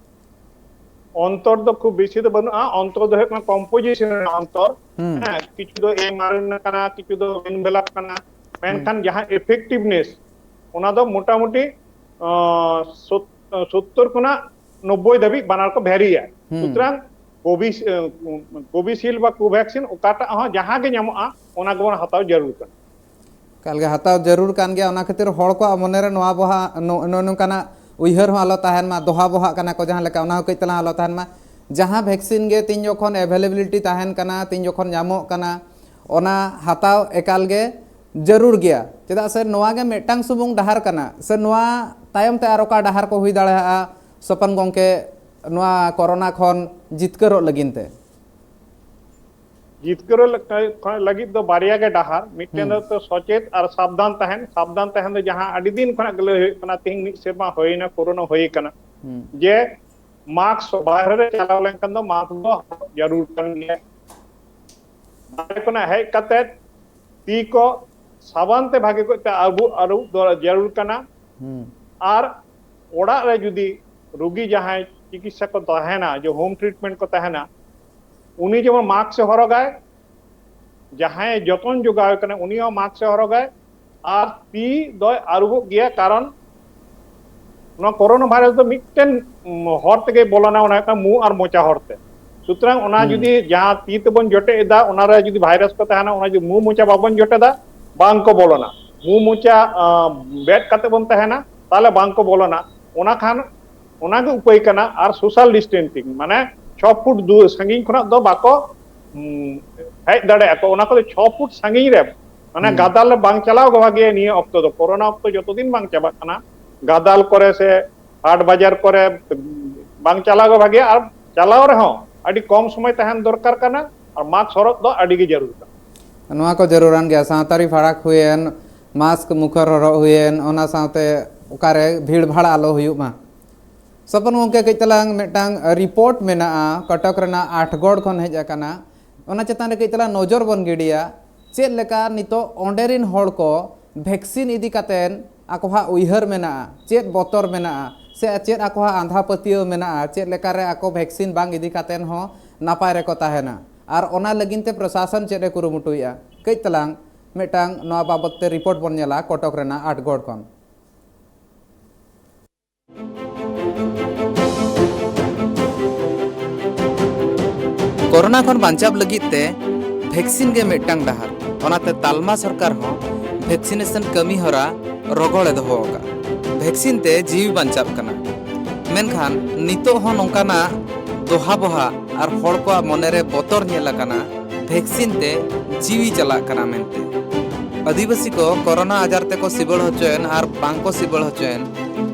ᱚᱱᱛᱚᱨ ᱫᱚ ᱠᱷᱩᱵ ᱵᱮᱥᱤ ᱫᱚ ᱵᱟᱹᱱᱩᱜᱼᱟ᱾ ᱚᱱᱛᱚᱨ ᱫᱚ ᱦᱩᱭᱩᱜ ᱠᱟᱱᱟ ᱠᱚᱢᱯᱳᱡᱤᱥᱚᱱ ᱨᱮᱱᱟᱜ ᱚᱱᱛᱚᱨ᱾ ᱦᱩᱸ᱾ ᱦᱮᱸ, ᱠᱤᱪᱷᱩ ᱫᱚ ᱮᱢ ᱟᱨ ᱮᱱ ᱮ ᱠᱟᱱᱟ, ᱠᱤᱪᱷᱩ ᱫᱚ ᱮᱱᱵᱷᱮᱞᱟᱯ ᱠᱟᱱᱟ, ᱢᱮᱱᱠᱷᱟᱱ ᱡᱟᱦᱟᱸ ᱮᱯᱷᱮᱠᱴᱤᱵᱷᱱᱮᱥ, ᱚᱱᱟ ᱫᱚ ᱢᱚᱴᱟᱢᱩᱴᱤ ᱟᱸ, ᱥᱳᱛ- ᱥᱳᱛᱛᱳᱨ ᱠᱷᱚᱱᱟᱜ ᱱᱚᱵᱵᱳᱭ ᱫᱷᱟᱹᱵᱤᱡ ᱵᱟᱱᱟᱨ ᱠᱚ ᱵᱷᱮᱨᱤᱭᱟ᱾ ᱦᱩᱸ᱾ ᱥᱩᱛᱚᱨᱟᱝ ᱠᱳᱵᱷᱤᱥ- ᱠᱳᱵᱷᱤᱥᱤᱞᱰ ᱵᱟ ᱠᱳᱵᱷᱮᱠᱥᱤᱱ ᱚᱠᱟᱴᱟᱜ ᱦᱚᱸ ᱡᱟᱦᱟᱸ ᱜᱮ ᱧᱟᱢᱚᱜᱼᱟ, ᱚᱱᱟ ᱜᱮᱵᱚᱱ ᱦᱟᱛᱟᱣ ᱡᱟᱹᱨᱩᱲ ᱠᱟᱱᱟ᱾ ᱮᱠᱟᱞ ᱜᱮ ᱦᱟᱛᱟᱣ ᱡᱟᱹᱨᱩᱲ ᱠᱟᱱ ᱜᱮᱭᱟ᱾ ᱚᱱᱟ ᱠᱷᱟᱹᱛᱤᱨ ᱦᱚᱲ ᱠᱚᱣᱟᱜ ᱢᱚᱱᱮᱨᱮ ᱱᱚᱣᱟ ᱵᱚᱦᱟ-, ᱱᱚ-, ᱱᱚᱜᱼᱚ ᱱᱚᱝᱠᱟᱱᱟᱜ ᱩᱭᱦᱟᱹᱨ ᱦᱚᱸ ᱟᱞᱚ ᱛᱟᱦᱮᱱ ᱢᱟ, ᱫᱚᱦᱟ ᱵᱚᱦᱟᱜ ᱠᱟᱱᱟ ᱠᱚ ᱡᱟᱦᱟᱸ ᱞᱮᱠᱟ, ᱚᱱᱟ ᱦᱚᱸ ᱠᱟᱹᱡ ᱛᱟᱞᱟᱝ ᱟᱞᱚ ᱛᱟᱦᱮᱱ ᱢᱟ᱾ ᱡᱟᱦᱟᱸ ᱵᱷᱮᱠᱥᱤᱱ ᱜᱮ ᱛᱤᱱ ᱡᱚᱠᱷᱚᱱ ᱮᱵᱷᱮᱞᱮᱵᱤᱞᱤᱴᱤ ᱛᱟᱦᱮᱱ ᱠᱟᱱᱟ, ᱛᱤᱱ ᱡᱚᱠᱷᱚᱱ ᱧᱟᱢᱚᱜ ᱠᱟᱱᱟ, ᱚᱱᱟ ᱦᱟᱛᱟᱣ ᱮᱠᱟᱞ ᱜᱮ ᱡᱟᱹᱨᱩᱲ ᱜᱮᱭᱟ᱾ ᱪᱮᱫᱟᱜ ᱥᱮ ᱱᱚᱣᱟ ᱜᱮ ᱢᱤᱫᱴᱟᱝ ᱥᱩᱢᱩᱝ ᱰᱟᱦᱟᱨ ᱠᱟᱱᱟ, ᱥᱮ ᱱᱚᱣᱟ ᱛᱟᱭᱚᱢ ᱛᱮ ᱟᱨ ᱚᱠᱟ ᱰᱟᱦᱟᱨ ᱠᱚ ᱦᱩᱭ ᱫᱟᱲᱮᱭᱟᱜᱼᱟ, ᱥᱚᱯᱚᱱ ᱜᱚᱢᱠᱮ, ᱱᱚᱣᱟ ᱠᱳᱨᱳᱱᱟ ᱠᱷᱚᱱ ᱡᱤᱛᱠᱟᱹᱨᱚᱜ ᱞᱟᱹᱜᱤᱫ ᱛᱮ? ᱡᱤᱛᱠᱟᱹᱨᱚᱜ ᱞᱮᱠᱟ-, ᱞᱟᱹᱜᱤᱫ ᱫᱚ ᱵᱟᱨᱭᱟ ᱜᱮ ᱰᱟᱦᱟᱨ, ᱢᱤᱫᱴᱮᱱ ᱦᱩᱸ᱾ ᱫᱚ ᱛᱚ ᱥᱚᱪᱮᱛ ᱟᱨ ᱥᱟᱵᱫᱷᱟᱱ ᱛᱟᱦᱮᱱ᱾ ᱥᱟᱵᱫᱷᱟᱱ ᱛᱟᱦᱮᱱ ᱫᱚ ᱡᱟᱦᱟᱸ ᱟᱹᱰᱤ ᱫᱤᱱ ᱠᱷᱚᱱᱟᱜ ᱜᱮ ᱞᱟᱹᱭ ᱦᱩᱭᱩᱜ ᱠᱟᱱᱟ, ᱛᱮᱦᱮᱧ ᱢᱤᱫ ᱥᱮᱨᱢᱟ ᱦᱩᱭᱱᱟ, ᱠᱳᱨᱳᱱᱟ ᱦᱩᱭ ᱠᱟᱱᱟ, ᱦᱩᱸ᱾ ᱡᱮ ᱢᱟᱥᱠ, ᱵᱟᱦᱨᱮ ᱨᱮ ᱪᱟᱞᱟᱣ ᱞᱮᱱᱠᱷᱟᱱ ᱫᱚ ᱢᱟᱥᱠ ᱫᱚ ᱦᱚᱨᱚᱜ ᱡᱟᱹᱨᱩᱲ ᱠᱟᱱ ᱜᱮᱭᱟ᱾ ᱵᱟᱦᱨᱮ ᱠᱷᱚᱱᱟᱜ ᱦᱮᱡ ᱠᱟᱛᱮ ᱛᱤ ᱠᱚ ᱥᱟᱵᱟᱱ ᱛᱮ ᱵᱷᱟᱜᱮ ᱠᱚᱡ ᱛᱮ ᱟᱹᱨᱩᱵ, ᱟᱹᱨᱩᱵ ᱫᱚ ᱡᱟᱹᱨᱩᱲ ᱠᱟᱱᱟ᱾ ᱦᱩᱸ᱾ ᱟᱨ ᱚᱲᱟᱜ ᱨᱮ ᱡᱩᱫᱤ ᱨᱩᱜᱤ ᱡᱟᱦᱟᱸᱭ ᱪᱤᱠᱤᱛᱥᱟ ᱠᱚ ᱛᱟᱦᱮᱱᱟ, ᱡᱮ ᱦᱳᱢ ᱴᱨᱤᱴᱢᱮᱱᱴ ᱠᱚ ᱛᱟᱦᱮᱱᱟ, ᱩᱱᱤ ᱡᱮᱢᱚᱱ ᱢᱟᱥᱠ ᱮ ᱦᱚᱨᱚᱜᱟᱭ, ᱡᱟᱦᱟᱸᱭ ᱡᱚᱛᱚᱱ ᱡᱚᱜᱟᱣ ᱠᱟᱱᱟ ᱩᱱᱤ ᱦᱚᱸ ᱢᱟᱥᱠ ᱮ ᱦᱚᱨᱚᱜᱟᱭ, ᱟᱨ ᱛᱤ ᱫᱚᱭ ᱟᱹᱨᱩᱵᱚᱜ ᱜᱮᱭᱟ, ᱠᱟᱨᱚᱱ ᱱᱚᱣᱟ ᱠᱳᱨᱳᱱᱟ ᱵᱷᱟᱭᱨᱟᱥ ᱫᱚ ᱢᱤᱫᱴᱮᱱ, ᱩᱢ, ᱦᱚᱨ ᱛᱮᱜᱮ ᱵᱚᱞᱚᱱᱟ, ᱚᱱᱟ ᱦᱩᱭᱩᱜ ᱠᱟᱱᱟ ᱢᱩ ᱟᱨ ᱢᱚᱪᱟ ᱦᱚᱨᱛᱮ᱾ ᱥᱩᱛᱚᱨᱟᱝ ᱚᱱᱟ ᱦᱩᱸ᱾ ᱡᱩᱫᱤ ᱡᱟᱦᱟᱸ ᱛᱤ ᱛᱮᱵᱚᱱ ᱡᱚᱴᱮᱫ ᱮᱫᱟ, ᱚᱱᱟᱨᱮ ᱡᱩᱫᱤ ᱵᱷᱟᱭᱨᱟᱥ ᱠᱚ ᱛᱟᱦᱮᱱᱟ, ᱚᱱᱟ ᱡᱩᱫᱤ ᱢᱩ ᱢᱚᱪᱟ ᱵᱟᱵᱚᱱ ᱡᱚᱴᱮᱫᱟ, ᱵᱟᱝ ᱠᱚ ᱵᱚᱞᱚᱱᱟ᱾ ᱢᱩ ᱢᱚᱪᱟ, ᱟᱸ, ᱵᱮᱫ ᱠᱟᱛᱮ ᱵᱚᱱ ᱛᱟᱦᱮᱱᱟ, ᱛᱟᱦᱚᱞᱮ ᱵᱟᱝ ᱠᱚ ᱵᱚᱞᱚᱱᱟ᱾ ᱚᱱᱟ ᱠᱷᱟᱱ ᱚᱱᱟᱜᱮ ᱩᱯᱟᱹᱭ ᱠᱟᱱᱟ᱾ ᱟᱨ ᱥᱳᱥᱟᱞ ᱰᱤᱥᱴᱮᱱᱥᱤᱝ, ᱢᱟᱱᱮ ᱪᱷᱚ ᱯᱷᱩᱴ ᱫᱩ-, ᱥᱟᱺᱜᱤᱧ ᱠᱷᱚᱱᱟᱜ ᱫᱚ ᱵᱟᱠᱚ, ᱩᱢ, ᱦᱮᱡ ᱫᱟᱲᱮᱭᱟᱜᱼᱟ ᱠᱚ᱾ ᱚᱱᱟ ᱠᱚᱫᱚ ᱪᱷᱚ ᱯᱷᱩᱴ ᱥᱟᱺᱜᱤᱧ ᱨᱮ, ᱢᱟᱱᱮ ᱦᱩᱸ᱾ ᱜᱟᱫᱟᱞ ᱨᱮ ᱵᱟᱝ ᱪᱟᱞᱟᱣ ᱜᱮ ᱵᱷᱟᱜᱮᱭᱟ ᱱᱤᱭᱟᱹ ᱚᱠᱛᱚ ᱫᱚ᱾ ᱠᱳᱨᱳᱱᱟ ᱚᱠᱛᱚ ᱡᱚᱛᱚ ᱫᱤᱱ ᱵᱟᱝ ᱪᱟᱵᱟᱜ ᱠᱟᱱᱟ, ᱜᱟᱫᱟᱞ ᱠᱚᱨᱮ ᱥᱮ ᱦᱟᱴ ᱵᱟᱡᱟᱨ ᱠᱚᱨᱮ ᱵᱟᱝ ᱪᱟᱞᱟᱣ ᱜᱮ ᱵᱷᱟᱜᱮᱭᱟ᱾ ᱟᱨ ᱪᱟᱞᱟᱣ ᱨᱮᱦᱚᱸ ᱟᱹᱰᱤ ᱠᱚᱢ ᱥᱚᱢᱚᱭ ᱛᱟᱦᱮᱱ ᱫᱚᱨᱠᱟᱨ ᱠᱟᱱᱟ, ᱟᱨ ᱢᱟᱥᱠ ᱦᱚᱨᱚᱜ ᱫᱚ ᱟᱹᱰᱤ ᱜᱮ ᱡᱟᱹᱨᱩᱲ ᱠᱟᱱᱟ᱾ ᱱᱚᱣᱟ ᱠᱚ ᱡᱟᱹᱨᱩᱲᱟᱱ ᱜᱮᱭᱟ, ᱥᱟᱶᱛᱟᱨᱤ ᱯᱷᱟᱲᱟᱠ ᱦᱩᱭᱮᱱ, ᱢᱟᱥᱠ ᱢᱩᱠᱷᱟᱹᱨ ᱦᱚᱨᱚᱜ ᱦᱩᱭᱮᱱ, ᱚᱱᱟ ᱥᱟᱶᱛᱮ ᱚᱠᱟᱨᱮ ᱵᱷᱤᱲ ᱵᱷᱟᱲ ᱟᱞᱚ ᱦᱩᱭᱩᱜ ᱢᱟ᱾ ᱥᱚᱯᱚᱱ ᱜᱚᱢᱠᱮ, ᱠᱟᱹᱡ ᱛᱟᱞᱟᱝ ᱢᱤᱫᱴᱟᱝ ᱨᱤᱯᱳᱨᱴ ᱢᱮᱱᱟᱜᱼᱟ, ᱠᱚᱴᱚᱠ ᱨᱮᱱᱟᱜ ᱟᱴᱜᱚᱲ ᱠᱷᱚᱱ ᱦᱮᱡ ᱟᱠᱟᱱᱟ, ᱚᱱᱟ ᱪᱮᱛᱟᱱ ᱨᱮ ᱠᱟᱹᱡ ᱛᱟᱞᱟᱝ ᱱᱚᱡᱚᱨ ᱵᱚᱱ ᱜᱤᱰᱤᱭᱟ᱾ ᱪᱮᱫ ᱞᱮᱠᱟ ᱱᱤᱛᱚᱜ ᱚᱸᱰᱮ ᱨᱤᱱ ᱦᱚᱲ ᱠᱚ ᱵᱷᱮᱠᱥᱤᱱ ᱤᱫᱤ ᱠᱟᱛᱮᱱ ᱟᱠᱚᱣᱟᱜ ᱩᱭᱦᱟᱹᱨ ᱢᱮᱱᱟᱜᱼᱟ, ᱪᱮᱫ ᱵᱚᱛᱚᱨ ᱢᱮᱱᱟᱜᱼᱟ, ᱥᱮ ᱪᱮᱫ ᱟᱠᱚᱣᱟᱜ ᱟᱸᱫᱷᱟ ᱯᱟᱹᱛᱭᱟᱹᱣ ᱢᱮᱱᱟᱜᱼᱟ, ᱪᱮᱫ ᱞᱮᱠᱟᱨᱮ ᱟᱠᱚ ᱵᱷᱮᱠᱥᱤᱱ ᱵᱟᱝ ᱤᱫᱤ ᱠᱟᱛᱮᱱ ᱦᱚᱸ ᱱᱟᱯᱟᱭ ᱨᱮᱠᱚ ᱛᱟᱦᱮᱱᱟ, ᱟᱨ ᱚᱱᱟ ᱞᱟᱹᱜᱤᱫ ᱛᱮ ᱯᱨᱚᱥᱟᱥᱚᱱ ᱪᱮᱫ ᱮ ᱠᱩᱨᱩᱢᱩᱴᱩᱭᱮᱫᱼᱟ, ᱠᱟᱹᱡ ᱛᱟᱞᱟᱝ ᱢᱤᱫᱴᱟᱝ ᱱᱚᱣᱟ ᱵᱟᱵᱚᱛ ᱛᱮ ᱨᱤᱯᱳᱨᱴ ᱵᱚᱱ ᱧᱮᱞᱟ ᱠᱚᱴᱚᱠ ᱨᱮᱱᱟᱜ ᱟᱴᱜᱚᱲ ᱠᱷᱚᱱ᱾ ᱠᱳᱨᱳᱱᱟ ᱠᱷᱚᱱ ᱵᱟᱧᱪᱟᱣ ᱞᱟᱹᱜᱤᱫ ᱛᱮ ᱵᱷᱮᱠᱥᱤᱱ ᱜᱮ ᱢᱤᱫᱴᱟᱝ ᱰᱟᱦᱟᱨ᱾ ᱚᱱᱟᱛᱮ ᱛᱟᱞᱢᱟ ᱥᱚᱨᱠᱟᱨ ᱦᱚᱸ ᱵᱷᱮᱠᱥᱤᱱᱮᱥᱚᱱ ᱠᱟᱹᱢᱤ ᱦᱚᱨᱟ ᱨᱚᱜᱚᱲ ᱮ ᱫᱚᱦᱚ ᱟᱠᱟᱫᱼᱟ᱾ ᱵᱷᱮᱠᱥᱤᱱ ᱛᱮ ᱡᱤᱣᱤ ᱵᱟᱧᱪᱟᱜ ᱠᱟᱱᱟ᱾ ᱢᱮᱱᱠᱷᱟᱱ ᱱᱤᱛᱚᱜ ᱦᱚᱸ ᱱᱚᱝᱠᱟᱱᱟᱜ ᱫᱚᱦᱟ ᱵᱚᱦᱟ ᱟᱨ ᱦᱚᱲ ᱠᱚᱣᱟᱜ ᱢᱚᱱᱮᱨᱮ ᱵᱚᱛᱚᱨ ᱧᱮᱞ ᱟᱠᱟᱱᱟ, ᱵᱷᱮᱠᱥᱤᱱ ᱛᱮ ᱡᱤᱣᱤ ᱪᱟᱞᱟᱜ ᱠᱟᱱᱟ ᱢᱮᱱᱛᱮ᱾ ᱟᱹᱫᱤᱵᱟᱹᱥᱤ ᱠᱚ ᱠᱳᱨᱳᱱᱟ ᱟᱡᱟᱨ ᱛᱮᱠᱚ ᱥᱤᱵᱟᱹᱲ ᱦᱚᱪᱚᱭᱮᱱ ᱟᱨ ᱵᱟᱝ ᱠᱚ ᱥᱤᱵᱟᱹᱲ ᱦᱚᱪᱚᱭᱮᱱ,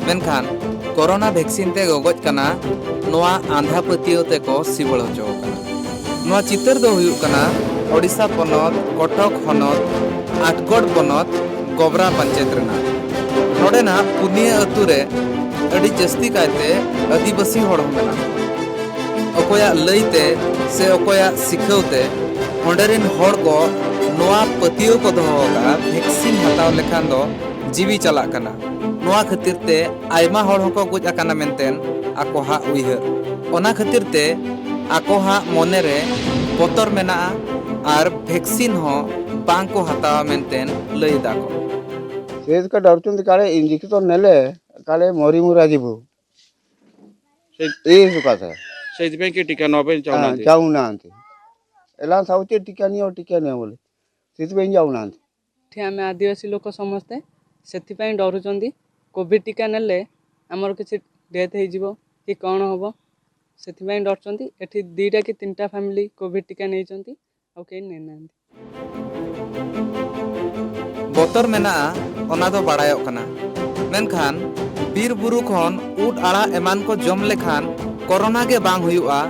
ᱢᱮᱱᱠᱷᱟᱱ ᱠᱳᱨᱳᱱᱟ ᱵᱷᱮᱠᱥᱤᱱ ᱛᱮ ᱜᱚᱜᱚᱡ ᱠᱟᱱᱟ, ᱱᱚᱣᱟ ᱟᱸᱫᱷᱟ ᱯᱟᱹᱛᱭᱟᱹᱣ ᱛᱮᱠᱚ ᱥᱤᱵᱟᱹᱲ ᱦᱚᱪᱚ ᱟᱠᱟᱱᱟ᱾ ᱱᱚᱣᱟ ᱪᱤᱛᱟᱹᱨ ᱫᱚ ᱦᱩᱭᱩᱜ ᱠᱟᱱᱟ ᱳᱰᱤᱥᱟ ᱯᱚᱱᱚᱛ, ᱠᱚᱴᱚᱠ ᱦᱚᱱᱚᱛ, ᱟᱴᱜᱚᱲ ᱯᱚᱱᱚᱛ, ᱜᱚᱵᱨᱟ ᱯᱚᱧᱪᱟᱭᱮᱛ ᱨᱮᱱᱟᱜ᱾ ᱱᱚᱰᱮᱱᱟᱜ ᱯᱩᱱᱭᱟᱹ ᱟᱹᱛᱩ ᱨᱮ ᱟᱹᱰᱤ ᱡᱟᱹᱥᱛᱤ ᱠᱟᱭᱛᱮ ᱟᱹᱫᱤᱵᱟᱹᱥᱤ ᱦᱚᱲ ᱦᱚᱸ ᱢᱮᱱᱟᱜ ᱠᱚᱣᱟ᱾ ᱚᱠᱚᱭᱟᱜ ᱞᱟᱹᱭ ᱛᱮ ᱥᱮ ᱚᱠᱚᱭᱟᱜ ᱥᱤᱠᱷᱟᱹᱣ ᱛᱮ ᱚᱸᱰᱮ ᱨᱮᱱ ᱦᱚᱲ ᱠᱚ ᱱᱚᱣᱟ ᱯᱟᱹᱛᱭᱟᱹᱣ ᱠᱚ ᱫᱚᱦᱚ ᱟᱠᱟᱫᱼᱟ, ᱵᱷᱮᱠᱥᱤᱱ ᱦᱟᱛᱟᱣ ᱞᱮᱠᱷᱟᱱ ᱫᱚ ᱡᱤᱣᱤ ᱪᱟᱞᱟᱜ ᱠᱟᱱᱟ᱾ ᱱᱚᱣᱟ ᱠᱷᱟᱹᱛᱤᱨ ᱛᱮ ᱟᱭᱢᱟ ᱦᱚᱲ ᱦᱚᱸᱠᱚ ᱜᱚᱡ ᱟᱠᱟᱱᱟ ᱢᱮᱱᱛᱮ ᱟᱠᱚᱣᱟᱜ ᱩᱭᱦᱟᱹᱨ᱾ ᱚᱱᱟ ᱠᱷᱟᱹᱛᱤᱨ ᱛᱮ ᱟᱠᱚᱣᱟᱜ ᱢᱚᱱᱮ ᱨᱮ ᱵᱚᱛᱚᱨ ᱢᱮᱱᱟᱜᱼᱟ ᱟᱨ ᱵᱷᱮᱠᱥᱤᱱ ᱦᱚᱸ ᱵᱟᱝ ᱠᱚ ᱦᱟᱛᱟᱣᱟ ᱢᱮᱱᱛᱮ ᱞᱟᱹᱭ ᱮᱫᱟ ᱠᱚ᱾ ସେ ତ ଡରୁଛନ୍ତି କାଳେ ଇଞ୍ଜେକ୍ସନ ନେଲେ କାଳେ ମରି ମୁରା ଯିବୁ। ସେ ଏଇ ସକାଶେ। ସେଇଥିପାଇଁ କି ଟିକା ନବା ପାଇଁ ଚାହୁଁନାହାନ୍ତି। ଚାହୁଁନାହାନ୍ତି। ଏଲା ଥାଉଛି ଟିକା ନିଅ, ଟିକା ନିଅ ବୋଲି। ସେଥିପାଇଁ ଯାଉନାହାନ୍ତି। ଏଠି ଆମେ ଆଦିବାସୀ ଲୋକ ସମସ୍ତେ ସେଥିପାଇଁ ଡରୁଛନ୍ତି। କୋଭିଡ୍ ଟିକା ନେଲେ ଆମର କିଛି ଡେଥ୍ ହେଇଯିବ କି କ'ଣ ହବ, ସେଥିପାଇଁ ଡରୁଛନ୍ତି। ଏଠି ଦୁଇଟା କି ତିନିଟା ଫ୍ୟାମିଲି କୋଭିଡ୍ ଟିକା ନେଇଛନ୍ତି, ଆଉ କେହି ନେଇନାହାନ୍ତି। ᱵᱚᱛᱚᱨ ᱢᱮᱱᱟᱜᱼᱟ, ᱚᱱᱟ ᱫᱚ ᱵᱟᱲᱟᱭᱚᱜ ᱠᱟᱱᱟ, ᱢᱮᱱᱠᱷᱟᱱ ᱵᱤᱨ ᱵᱩᱨᱩ ᱠᱷᱚᱱ ᱩᱫ ᱟᱲᱟᱜ ᱮᱢᱟᱱ ᱠᱚ ᱡᱚᱢ ᱞᱮᱠᱷᱟᱱ ᱠᱳᱨᱳᱱᱟ ᱜᱮ ᱵᱟᱝ ᱦᱩᱭᱩᱜᱼᱟ,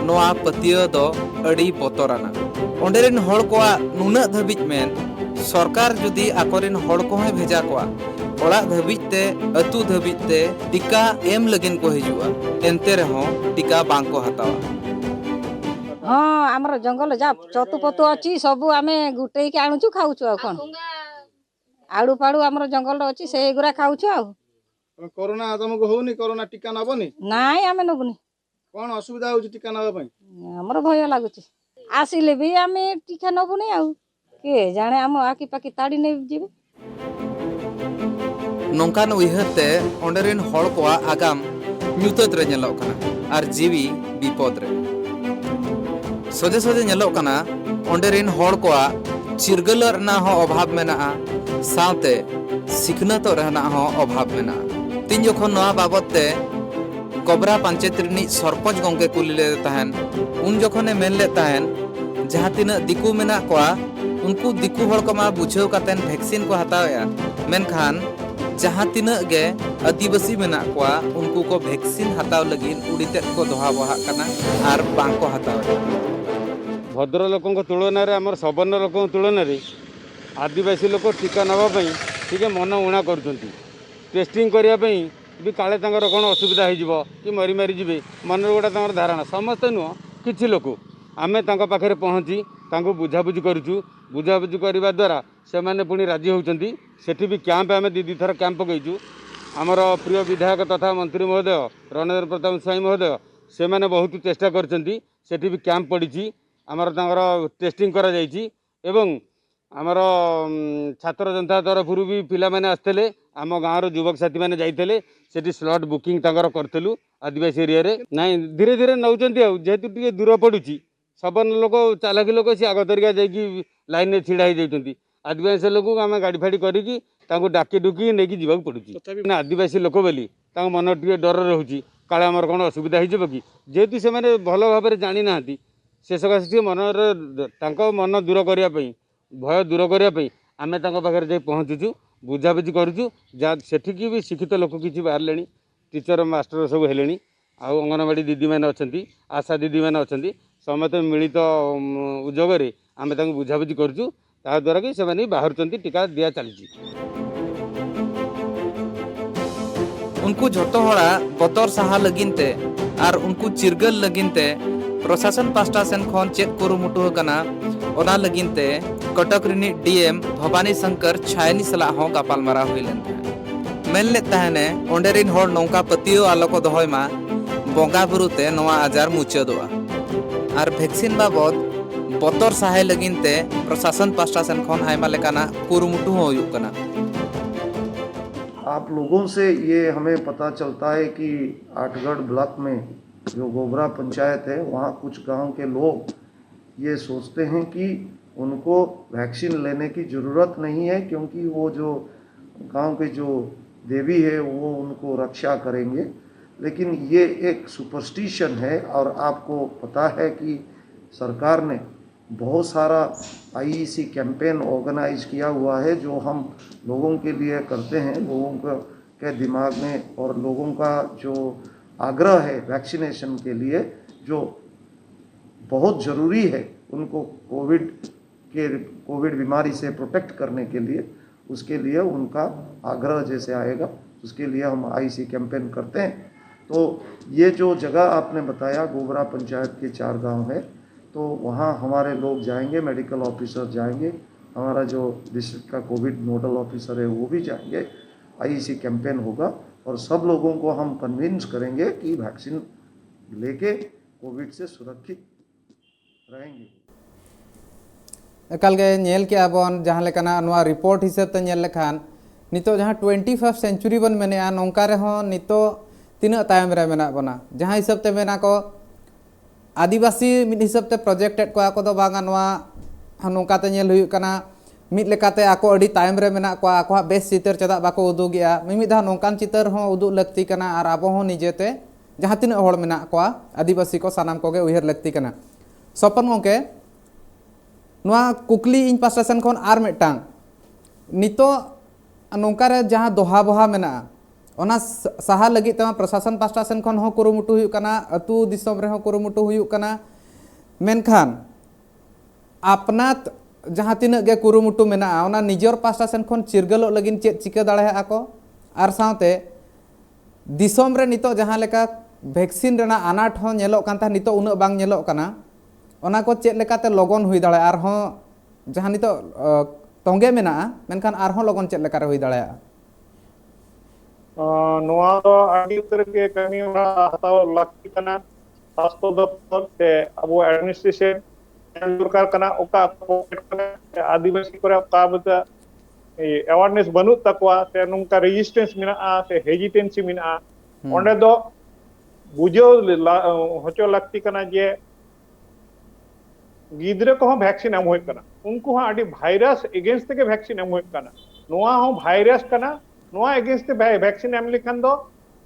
ᱱᱚᱣᱟ ᱯᱟᱹᱛᱭᱟᱹᱣ ᱫᱚ ᱟᱹᱰᱤ ᱵᱚᱛᱚᱨᱟᱱᱟ᱾ ᱚᱸᱰᱮ ᱨᱮᱱ ᱦᱚᱲ ᱠᱚᱣᱟᱜ ᱱᱩᱱᱟᱹᱜ ᱫᱷᱟᱹᱵᱤᱡ ᱢᱮᱱ, ᱥᱚᱨᱠᱟᱨ ᱡᱩᱫᱤ ᱟᱠᱚᱨᱮᱱ ᱦᱚᱲ ᱠᱚᱦᱚᱸᱭ ᱵᱷᱮᱡᱟ ᱠᱚᱣᱟ, ᱚᱲᱟᱜ ᱫᱷᱟᱹᱵᱤᱡ ᱛᱮ, ᱟᱹᱛᱩ ᱫᱷᱟᱹᱵᱤᱡ ᱛᱮ ᱴᱤᱠᱟ ᱮᱢ ᱞᱟᱹᱜᱤᱫ ᱠᱚ ᱦᱤᱡᱩᱜᱼᱟ, ᱮᱱᱛᱮ ରେᱦᱚᱸ ᱴᱤᱠᱟ ᱵᱟᱝ ᱠᱚ ᱦᱟᱛᱟᱣᱟ᱾ ହଁ, ଆମର ଜଙ୍ଗଲ ଯାହା ଚତୁପତୁ ଅଛି, ସବୁ ଆମେ ଗୋଟେଇକି ଆଣୁଛୁ, ଖାଉଛୁ। ଆଉ କ'ଣ? ଆଳୁ ଫାଳୁ ଆମର ଜଙ୍ଗଲରେ ଅଛି, ସେଇଗୁରା ଖାଉଛୁ ଆଉ। କରୋନା ତମକୁ ହଉନି? କରୋନା ଟୀକା ନବନି? ନାଇଁ, ଆମେ ନେବୁନି। କଣ ଅସୁବିଧା ହଉଛି ଟୀକା ନବା ପାଇଁ? ଆମର ଭୟ ଲାଗୁଛି। ଆସିଲେ ବି ଆମେ ଟୀକା ନେବୁନି। ଆଉ କିଏ ଜାଣେ, ଆମ ଆଖି ପାଖି ତାଡ଼ି ନେଇଯିବେ। ᱱᱚᱝᱠᱟᱱ ᱩᱭᱦᱟᱹᱨ ᱛᱮ ᱚᱸᱰᱮ ᱨᱮᱱ ᱦᱚᱲ ᱠᱚᱣᱟᱜ ᱟᱜᱟᱢ ᱧᱩᱛᱟᱹᱛ ᱨᱮ ᱧᱮᱞᱚᱜ ᱠᱟᱱᱟ ᱟᱨ ᱡᱤᱣᱤ ᱵᱤᱯᱚᱫ ᱨᱮ᱾ ᱥᱚᱡᱷᱮ ᱥᱚᱡᱷᱮ ᱧᱮᱞᱚᱜ ᱠᱟᱱᱟ, ᱚᱸᱰᱮ ᱨᱮᱱ ᱦᱚᱲ ᱠᱚᱣᱟᱜ ᱪᱤᱨᱜᱟᱹᱞᱚᱜ ᱨᱮᱱᱟᱜ ᱦᱚᱸ ᱚᱵᱷᱟᱵᱽ ᱢᱮᱱᱟᱜᱼᱟ, ᱥᱟᱶᱛᱮ ᱥᱤᱠᱷᱱᱟᱹᱛᱚᱜ ᱨᱮᱱᱟᱜ ᱦᱚᱸ ᱚᱵᱷᱟᱵᱽ ᱢᱮᱱᱟᱜᱼᱟ᱾ ᱛᱤᱱ ᱡᱚᱠᱷᱚᱱ ᱱᱚᱣᱟ ᱵᱟᱵᱚᱛ ᱛᱮ ᱠᱚᱵᱨᱟ ᱯᱟᱧᱪᱟᱭᱮᱛ ᱨᱤᱱᱤᱡ ᱥᱚᱨᱯᱚᱧᱪ ᱜᱚᱢᱠᱮ ᱠᱩᱞᱤ ᱞᱮᱫᱮ ᱛᱟᱦᱮᱸᱱ, ᱩᱱ ᱡᱚᱠᱷᱚᱱᱮ ᱢᱮᱱ ᱞᱮᱫ ᱛᱟᱦᱮᱸᱱ, ᱡᱟᱦᱟᱸ ᱛᱤᱱᱟᱹᱜ ᱫᱤᱠᱩ ᱢᱮᱱᱟᱜ ᱠᱚᱣᱟ, ᱩᱱᱠᱩ ᱫᱤᱠᱩ ᱦᱚᱲ ᱠᱚᱢᱟ ᱵᱩᱡᱷᱟᱹᱣ ᱠᱟᱛᱮᱱ ᱵᱷᱮᱠᱥᱤᱱ ᱠᱚ ᱦᱟᱛᱟᱣᱮᱫᱼᱟ, ᱢᱮᱱᱠᱷᱟᱱ ᱡᱟᱦᱟᱸ ᱛᱤᱱᱟᱹᱜ ᱜᱮ ᱟᱹᱫᱤᱵᱟᱹᱥᱤ ᱢᱮᱱᱟᱜ ᱠᱚᱣᱟ, ᱩᱱᱠᱩ ᱠᱚ ᱵᱷᱮᱠᱥᱤᱱ ᱦᱟᱛᱟᱣ ᱞᱟᱹᱜᱤᱫ ᱩᱰᱤ ᱛᱮᱫ ᱠᱚ ᱫᱚᱦᱟ ᱵᱚᱦᱟᱜ ᱠᱟᱱᱟ ᱟᱨ ᱵᱟᱝ ᱠᱚ ᱦᱟᱛᱟᱣᱮᱫᱼᱟ᱾ ଭଦ୍ର ଲୋକଙ୍କ ତୁଳନାରେ, ଆମର ସବର୍ଣ୍ଣ ଲୋକଙ୍କ ତୁଳନାରେ ଆଦିବାସୀ ଲୋକ ଟୀକା ନେବା ପାଇଁ ଟିକେ ମନ ଊଣା କରୁଛନ୍ତି। ଟେଷ୍ଟିଂ କରିବା ପାଇଁ ବି କାଳେ ତାଙ୍କର କ'ଣ ଅସୁବିଧା ହେଇଯିବ କି ମରି ମାରି ଯିବେ, ମନରେ ଗୋଟେ ତାଙ୍କର ଧାରଣା। ସମସ୍ତେ ନୁହଁ, କିଛି ଲୋକ। ଆମେ ତାଙ୍କ ପାଖରେ ପହଞ୍ଚି ତାଙ୍କୁ ବୁଝାବୁଝି କରୁଛୁ। ବୁଝାବୁଝି କରିବା ଦ୍ୱାରା ସେମାନେ ପୁଣି ରାଜି ହେଉଛନ୍ତି। ସେଠି ବି କ୍ୟାମ୍ପ, ଆମେ ଦୁଇ ଦୁଇ ଥର କ୍ୟାମ୍ପ ପକାଇଛୁ। ଆମର ପ୍ରିୟ ବିଧାୟକ ତଥା ମନ୍ତ୍ରୀ ମହୋଦୟ ରଣେନ୍ଦ୍ର ପ୍ରତାପ ସ୍ୱାଇଁ ମହୋଦୟ, ସେମାନେ ବହୁତ ଚେଷ୍ଟା କରିଛନ୍ତି। ସେଠି ବି କ୍ୟାମ୍ପ ପଡ଼ିଛି, ଆମର ତାଙ୍କର ଟେଷ୍ଟିଂ କରାଯାଇଛି ଏବଂ ଆମର ଛାତ୍ର ଜନତା ତରଫରୁ ବି ପିଲାମାନେ ଆସିଥିଲେ, ଆମ ଗାଁର ଯୁବକ ସାଥୀମାନେ ଯାଇଥିଲେ, ସେଠି ସ୍ଲଟ୍ ବୁକିଂ ତାଙ୍କର କରିଥିଲୁ ଆଦିବାସୀ ଏରିଆରେ। ନାଇଁ, ଧୀରେ ଧୀରେ ନେଉଛନ୍ତି। ଆଉ ଯେହେତୁ ଟିକେ ଦୂର ପଡ଼ୁଛି, ସବର୍ଣ୍ଣ ଲୋକ, ଚାଲାକି ଲୋକ, ସେ ଆଗ ତରିକା ଯାଇକି ଲାଇନ୍ରେ ଛିଡ଼ା ହେଇଯାଉଛନ୍ତି। ଆଦିବାସୀ ଲୋକଙ୍କୁ ଆମେ ଗାଡ଼ି ଫାଡ଼ି କରିକି ତାଙ୍କୁ ଡାକି ଡୁକି ନେଇକି ଯିବାକୁ ପଡ଼ୁଛି। ନା, ଆଦିବାସୀ ଲୋକ ବୋଲି ତାଙ୍କ ମନ ଟିକେ ଡର ରହୁଛି, କାଳେ ଆମର କ'ଣ ଅସୁବିଧା ହେଇଯିବ କି। ଯେହେତୁ ସେମାନେ ଭଲ ଭାବରେ ଜାଣିନାହାନ୍ତି, ସେ ସକାଶେ ଟିକେ ମନରେ, ତାଙ୍କ ମନ ଦୂର କରିବା ପାଇଁ, ଭୟ ଦୂର କରିବା ପାଇଁ ଆମେ ତାଙ୍କ ପାଖରେ ଯାଇ ପହଞ୍ଚୁଛୁ। ବୁଝାବୁଝି କରୁଛୁ। ଯାହା ସେଠିକି ବି ଶିକ୍ଷିତ ଲୋକ କିଛି ବାହାରିଲେଣି, ଟିଚର ମାଷ୍ଟର ସବୁ ହେଲେଣି। ଆଉ ଅଙ୍ଗନବାଡ଼ି ଦିଦିମାନେ ଅଛନ୍ତି, ଆଶା ଦିଦିମାନେ ଅଛନ୍ତି, ସମେତ ମିଳିତ, ଉଁ, ଉଦ୍ୟୋଗରେ ଆମେ ତାଙ୍କୁ ବୁଝାବୁଝି କରୁଛୁ। ତାହା ଦ୍ୱାରା କି ସେମାନେ ବାହାରୁଛନ୍ତି, ଟିକା ଦିଆ ଚାଲିଛି। ᱩᱱᱠᱩ ᱡᱷᱚᱛᱚ ᱦᱚᱲᱟᱜ ᱵᱚᱛᱚᱨ ᱥᱟᱦᱟ ᱞᱟᱹᱜᱤᱫ ᱛᱮ ᱟᱨ ᱩᱱᱠᱩ ᱪᱤᱨᱜᱟᱹᱞ ᱞᱟᱹᱜᱤᱫ ᱛᱮ ᱯᱨᱚᱥᱟᱥᱚᱱ ᱯᱟᱥᱴᱟ ᱥᱮᱱ ᱠᱷᱚᱱ ᱪᱮᱫ ᱠᱩᱨᱩᱢᱩᱴᱩ ᱟᱠᱟᱱᱟ, ᱚᱱᱟ ᱞᱟᱹᱜᱤᱫ ᱛᱮ ᱠᱚᱴᱚᱠ ᱨᱤᱱᱤᱡ ᱰᱤᱮᱢ ᱵᱷᱚᱵᱟᱱᱤ ᱥᱚᱝᱠᱚᱨ ᱪᱷᱟᱭᱱᱤ ᱥᱟᱞᱟᱜ ᱦᱚᱸ ᱜᱟᱯᱟᱞᱢᱟᱨᱟᱣ ᱦᱩᱭ ᱞᱮᱱ ᱛᱟᱦᱮᱸᱫ᱾ ᱢᱮᱱ ᱞᱮᱫ ᱛᱟᱦᱮᱱᱮ, ᱚᱸᱰᱮ ᱨᱤᱱ ᱦᱚᱲ ᱱᱚᱝᱠᱟ ᱯᱟᱹᱛᱭᱟᱹᱣ ᱟᱞᱚ ᱠᱚ ᱫᱚᱦᱚᱭ ᱢᱟ, ᱵᱚᱸᱜᱟ ᱵᱩᱨᱩ ᱛᱮ ᱱᱚᱣᱟ ᱟᱡᱟᱨ ᱢᱩᱪᱟᱹᱫᱚᱜᱼᱟ᱾ ᱟᱨ ᱵᱷᱮᱠᱥᱤᱱ ᱵᱟᱵᱚᱫ ᱵᱚᱛᱚᱨ ᱥᱟᱦᱟᱭ ᱞᱟᱹᱜᱤᱫ ᱛᱮ ᱯᱨᱚᱥᱟᱥᱚᱱ ᱯᱟᱥᱴᱟ ᱥᱮᱱ ᱠᱷᱚᱱ ᱟᱭᱢᱟ ᱞᱮᱠᱟᱱᱟᱜ ᱠᱩᱨᱩᱢᱩᱴᱩ ᱦᱚᱸ ᱦᱩᱭᱩᱜ ᱠᱟᱱᱟ᱾ आप लोगों से ये हमें पता चलता है कि आठगढ़ ब्लॉक में जो गोबरा पंचायत है, वहाँ कुछ गांव के लोग ये सोचते हैं कि उनको वैक्सीन लेने की ज़रूरत नहीं है, क्योंकि वो जो गांव के जो देवी है, वो उनको रक्षा करेंगे। लेकिन ये एक सुपरस्टिशन है। और आपको पता है कि सरकार ने बहुत सारा आईईसी कैंपेन ऑर्गेनाइज किया हुआ है, जो हम लोगों के लिए करते हैं, लोगों को, के दिमाग में, और लोगों का जो आग्रह है वैक्सीनेशन के लिए, जो बहुत ज़रूरी है उनको कोविड के कोविड बीमारी से प्रोटेक्ट करने के लिए, उसके लिए उनका आग्रह जैसे आएगा, उसके लिए हम आईसी कैंपेन करते हैं। तो ये जो जगह आपने बताया, गोबरा पंचायत के चार गांव है, तो वहाँ हमारे लोग जाएंगे, मेडिकल ऑफिसर जाएंगे, हमारा जो डिस्ट्रिक्ट का कोविड नोडल ऑफिसर है, वो भी जाएंगे। आईईसी कैंपेन होगा और सब लोगों को हम कन्विंस करेंगे कि वैक्सीन लेके कोविड से सुरक्षित रहेंगे। ᱮᱠᱟᱞ ᱜᱮ ᱧᱮᱞ ᱠᱮᱜᱼᱟ ᱵᱚᱱ ᱡᱟᱦᱟᱸ ᱞᱮᱠᱟᱱᱟᱜ ᱱᱚᱣᱟ ᱨᱤᱯᱳᱨᱴ ᱦᱤᱥᱟᱹᱵ ᱛᱮ ᱧᱮᱞ ᱞᱮᱠᱷᱟᱱ, ᱱᱤᱛᱚᱜ ᱡᱟᱦᱟᱸ ᱴᱩᱭᱮᱱᱴᱤ ᱯᱷᱟᱭᱤᱵᱷ ᱥᱮᱱᱪᱩᱨᱤ ᱵᱚᱱ ᱢᱮᱱᱮᱜᱼᱟ, ᱱᱚᱝᱠᱟ ᱨᱮᱦᱚᱸ ᱱᱤᱛᱚᱜ ᱛᱤᱱᱟᱹᱜ ᱛᱟᱭᱚᱢ ᱨᱮ ᱢᱮᱱᱟᱜ ᱵᱚᱱᱟ? ᱡᱟᱦᱟᱸ ᱦᱤᱥᱟᱹᱵ ᱛᱮ ᱢᱮᱱᱟ ᱠᱚ, ᱟᱹᱫᱤᱵᱟᱹᱥᱤ ᱢᱤᱫ ᱦᱤᱥᱟᱹᱵ ᱛᱮ ᱯᱨᱚᱡᱮᱠᱴ ᱮᱫ ᱠᱚᱣᱟ ᱠᱚ ᱫᱚ ᱵᱟᱝᱟ, ᱱᱚᱣᱟ ᱱᱚᱝᱠᱟ ᱛᱮ ᱧᱮᱞ ᱦᱩᱭᱩᱜ ᱠᱟᱱᱟ᱾ ᱢᱤᱫ ᱞᱮᱠᱟᱛᱮ ᱟᱠᱚ ᱟᱹᱰᱤ ᱛᱟᱭᱚᱢ ᱨᱮ ᱢᱮᱱᱟᱜ ᱠᱚᱣᱟ, ᱟᱠᱚᱣᱟᱜ ᱵᱮᱥ ᱪᱤᱛᱟᱹᱨ ᱪᱮᱫᱟᱜ ᱵᱟᱠᱚ ᱩᱫᱩᱜᱮᱜᱼᱟ? ᱢᱤᱢᱤᱫ ᱫᱷᱟᱣ ᱱᱚᱝᱠᱟᱱ ᱪᱤᱛᱟᱹᱨ ᱦᱚᱸ ᱩᱫᱩᱜ ᱞᱟᱹᱠᱛᱤ ᱠᱟᱱᱟ, ᱟᱨ ᱟᱵᱚ ᱦᱚᱸ ᱱᱤᱡᱮᱛᱮ ᱡᱟᱦᱟᱸ ᱛᱤᱱᱟᱹᱜ ᱦᱚᱲ ᱢᱮᱱᱟᱜ ᱠᱚᱣᱟ ᱟᱹᱫᱤᱵᱟᱹᱥᱤ ᱠᱚ, ᱥᱟᱱᱟᱢ ᱠᱚᱜᱮ ᱩᱭᱦᱟᱹᱨ ᱞᱟᱹᱠᱛᱤ ᱠᱟᱱᱟ᱾ ᱥᱚᱯᱚᱱ ᱜᱚᱢᱠᱮ, ᱱᱚᱣᱟ ᱠᱩᱠᱞᱤ ᱤᱧ ᱯᱟᱥᱴᱟ ᱥᱮᱱ ᱠᱷᱚᱱ ᱟᱨ ᱢᱤᱫᱴᱟᱝ, ᱱᱤᱛᱚᱜ ᱱᱚᱝᱠᱟ ᱨᱮ ᱡᱟᱦᱟᱸ ᱫᱚᱦᱟ ᱵᱚᱦᱟ ᱢᱮᱱᱟᱜᱼᱟ, ᱚᱱᱟ ᱥᱟ- ᱥᱟᱦᱟ ᱞᱟᱹᱜᱤᱫ ᱛᱮᱢᱟ ᱯᱨᱚᱥᱟᱥᱚᱱ ᱯᱟᱥᱴᱟ ᱥᱮᱱ ᱠᱷᱚᱱ ᱦᱚᱸ ᱠᱩᱨᱩᱢᱩᱴᱩ ᱦᱩᱭᱩᱜ ᱠᱟᱱᱟ, ᱟᱹᱛᱩ ᱫᱤᱥᱚᱢ ᱨᱮᱦᱚᱸ ᱠᱩᱨᱩᱢᱩᱴᱩ ᱦᱩᱭᱩᱜ ᱠᱟᱱᱟ᱾ ᱢᱮᱱᱠᱷᱟᱱ ᱟᱯᱱᱟᱛ ᱡᱟᱦᱟᱸ ᱛᱤᱱᱟᱹᱜ ᱜᱮ ᱠᱩᱨᱩᱢᱩᱴᱩ ᱢᱮᱱᱟᱜᱼᱟ, ᱚᱱᱟ ᱱᱤᱡᱚᱨ ᱯᱟᱦᱴᱟ ᱥᱮᱱ ᱠᱷᱚᱱ ᱪᱤᱨᱜᱟᱹᱞᱚᱜ ᱞᱟᱹᱜᱤᱫ ᱪᱮᱫ ᱪᱤᱠᱟᱹ ᱫᱟᱲᱮᱭᱟᱜᱼᱟ ᱠᱚ, ᱟᱨ ᱥᱟᱶᱛᱮ ᱫᱤᱥᱚᱢ ᱨᱮ ᱱᱤᱛᱚᱜ ᱡᱟᱦᱟᱸ ᱞᱮᱠᱟ ᱵᱷᱮᱠᱥᱤᱱ ᱨᱮᱱᱟᱜ ᱟᱱᱟᱴ ᱦᱚᱸ ᱧᱮᱞᱚᱜ ᱠᱟᱱ ᱛᱟᱦᱮᱸᱫ, ᱱᱤᱛᱚᱜ ᱩᱱᱟᱹᱜ ᱵᱟᱝ ᱧᱮᱞᱚᱜ ᱠᱟᱱᱟ, ᱚᱱᱟ ᱠᱚ ᱪᱮᱫ ᱞᱮᱠᱟᱛᱮ ᱞᱚᱜᱚᱱ ᱦᱩᱭ ᱫᱟᱲᱮᱭᱟᱜᱼᱟ? ᱟᱨᱦᱚᱸ ᱡᱟᱦᱟᱸ ᱱᱤᱛᱚᱜ, ᱚ, ᱛᱚᱸᱜᱮ ᱢᱮᱱᱟᱜᱼᱟ, ᱢᱮᱱᱠᱷᱟᱱ ᱟᱨᱦᱚᱸ ᱞᱚᱜᱚᱱ ᱪᱮᱫ ᱞᱮᱠᱟᱨᱮ ᱦᱩᱭ ᱫᱟᱲᱮᱭᱟᱜᱼᱟ? ᱚ, ᱱᱚᱣᱟ ᱫᱚ ᱟᱹᱰᱤ ᱩᱛᱟᱹᱨ ᱜᱮ ᱠᱟᱹᱢᱤ ᱦᱚᱨᱟ ᱦᱟᱛᱟᱣ ᱞᱟᱹᱠᱛᱤ ᱠᱟᱱᱟ᱾ ᱥᱟᱥᱛᱷᱚ ᱫᱚᱯᱛᱚᱨ ᱥᱮ ᱟᱵᱚ ᱮᱰᱢᱤᱱᱤᱥᱴᱨᱮᱥᱚᱱ ᱧᱮᱞ ᱫᱚᱨᱠᱟᱨ ᱠᱟᱱᱟ, ᱚᱠᱟ ᱚᱠᱟ ᱯᱚᱠᱮᱴ ᱠᱚᱨᱮ ᱥᱮ ᱟᱹᱫᱤᱵᱟᱹᱥᱤ ᱠᱚᱨᱮ ᱚᱠᱟ ᱵᱚᱞᱛᱮ ᱮᱣᱟᱨᱱᱮᱥ ᱵᱟᱹᱱᱩᱜ ᱛᱟᱠᱚᱣᱟ ᱥᱮ ᱱᱚᱝᱠᱟ ᱨᱮᱡᱤᱥᱴᱮᱱᱥ ᱢᱮᱱᱟᱜᱼᱟ ᱥᱮ ᱦᱮᱡᱤᱴᱮᱱᱥᱤ ᱢᱮᱱᱟᱜᱼᱟ, ᱦᱩᱸ᱾ ᱚᱸᱰᱮ ᱫᱚ ᱵᱩᱡᱷᱟᱹᱣ ᱞᱟ- ᱦᱚᱪᱚ ᱞᱟᱹᱠᱛᱤ ᱠᱟᱱᱟ ᱡᱮ ᱜᱤᱫᱽᱨᱟᱹ ᱠᱚᱦᱚᱸ ᱵᱷᱮᱠᱥᱤᱱ ᱮᱢ ᱦᱩᱭᱩᱜ ᱠᱟᱱᱟ, ᱩᱱᱠᱩ ᱦᱚᱸ ᱟᱹᱰᱤ ᱵᱷᱟᱭᱨᱟᱥ ᱮᱜᱮᱱᱥᱴ ᱛᱮᱜᱮ ᱵᱷᱮᱠᱥᱤᱱ ᱮᱢ ᱦᱩᱭᱩᱜ ᱠᱟᱱᱟ᱾ ᱱᱚᱣᱟ ᱦᱚᱸ ᱵᱷᱟᱭᱨᱟᱥ ᱠᱟᱱᱟ, ᱱᱚᱣᱟ ᱮᱜᱮᱱᱥᱴ ᱛᱮ ᱵᱷᱮ- ᱵᱷᱮᱠᱥᱤᱱ ᱮᱢ ᱞᱮᱠᱷᱟᱱ ᱫᱚ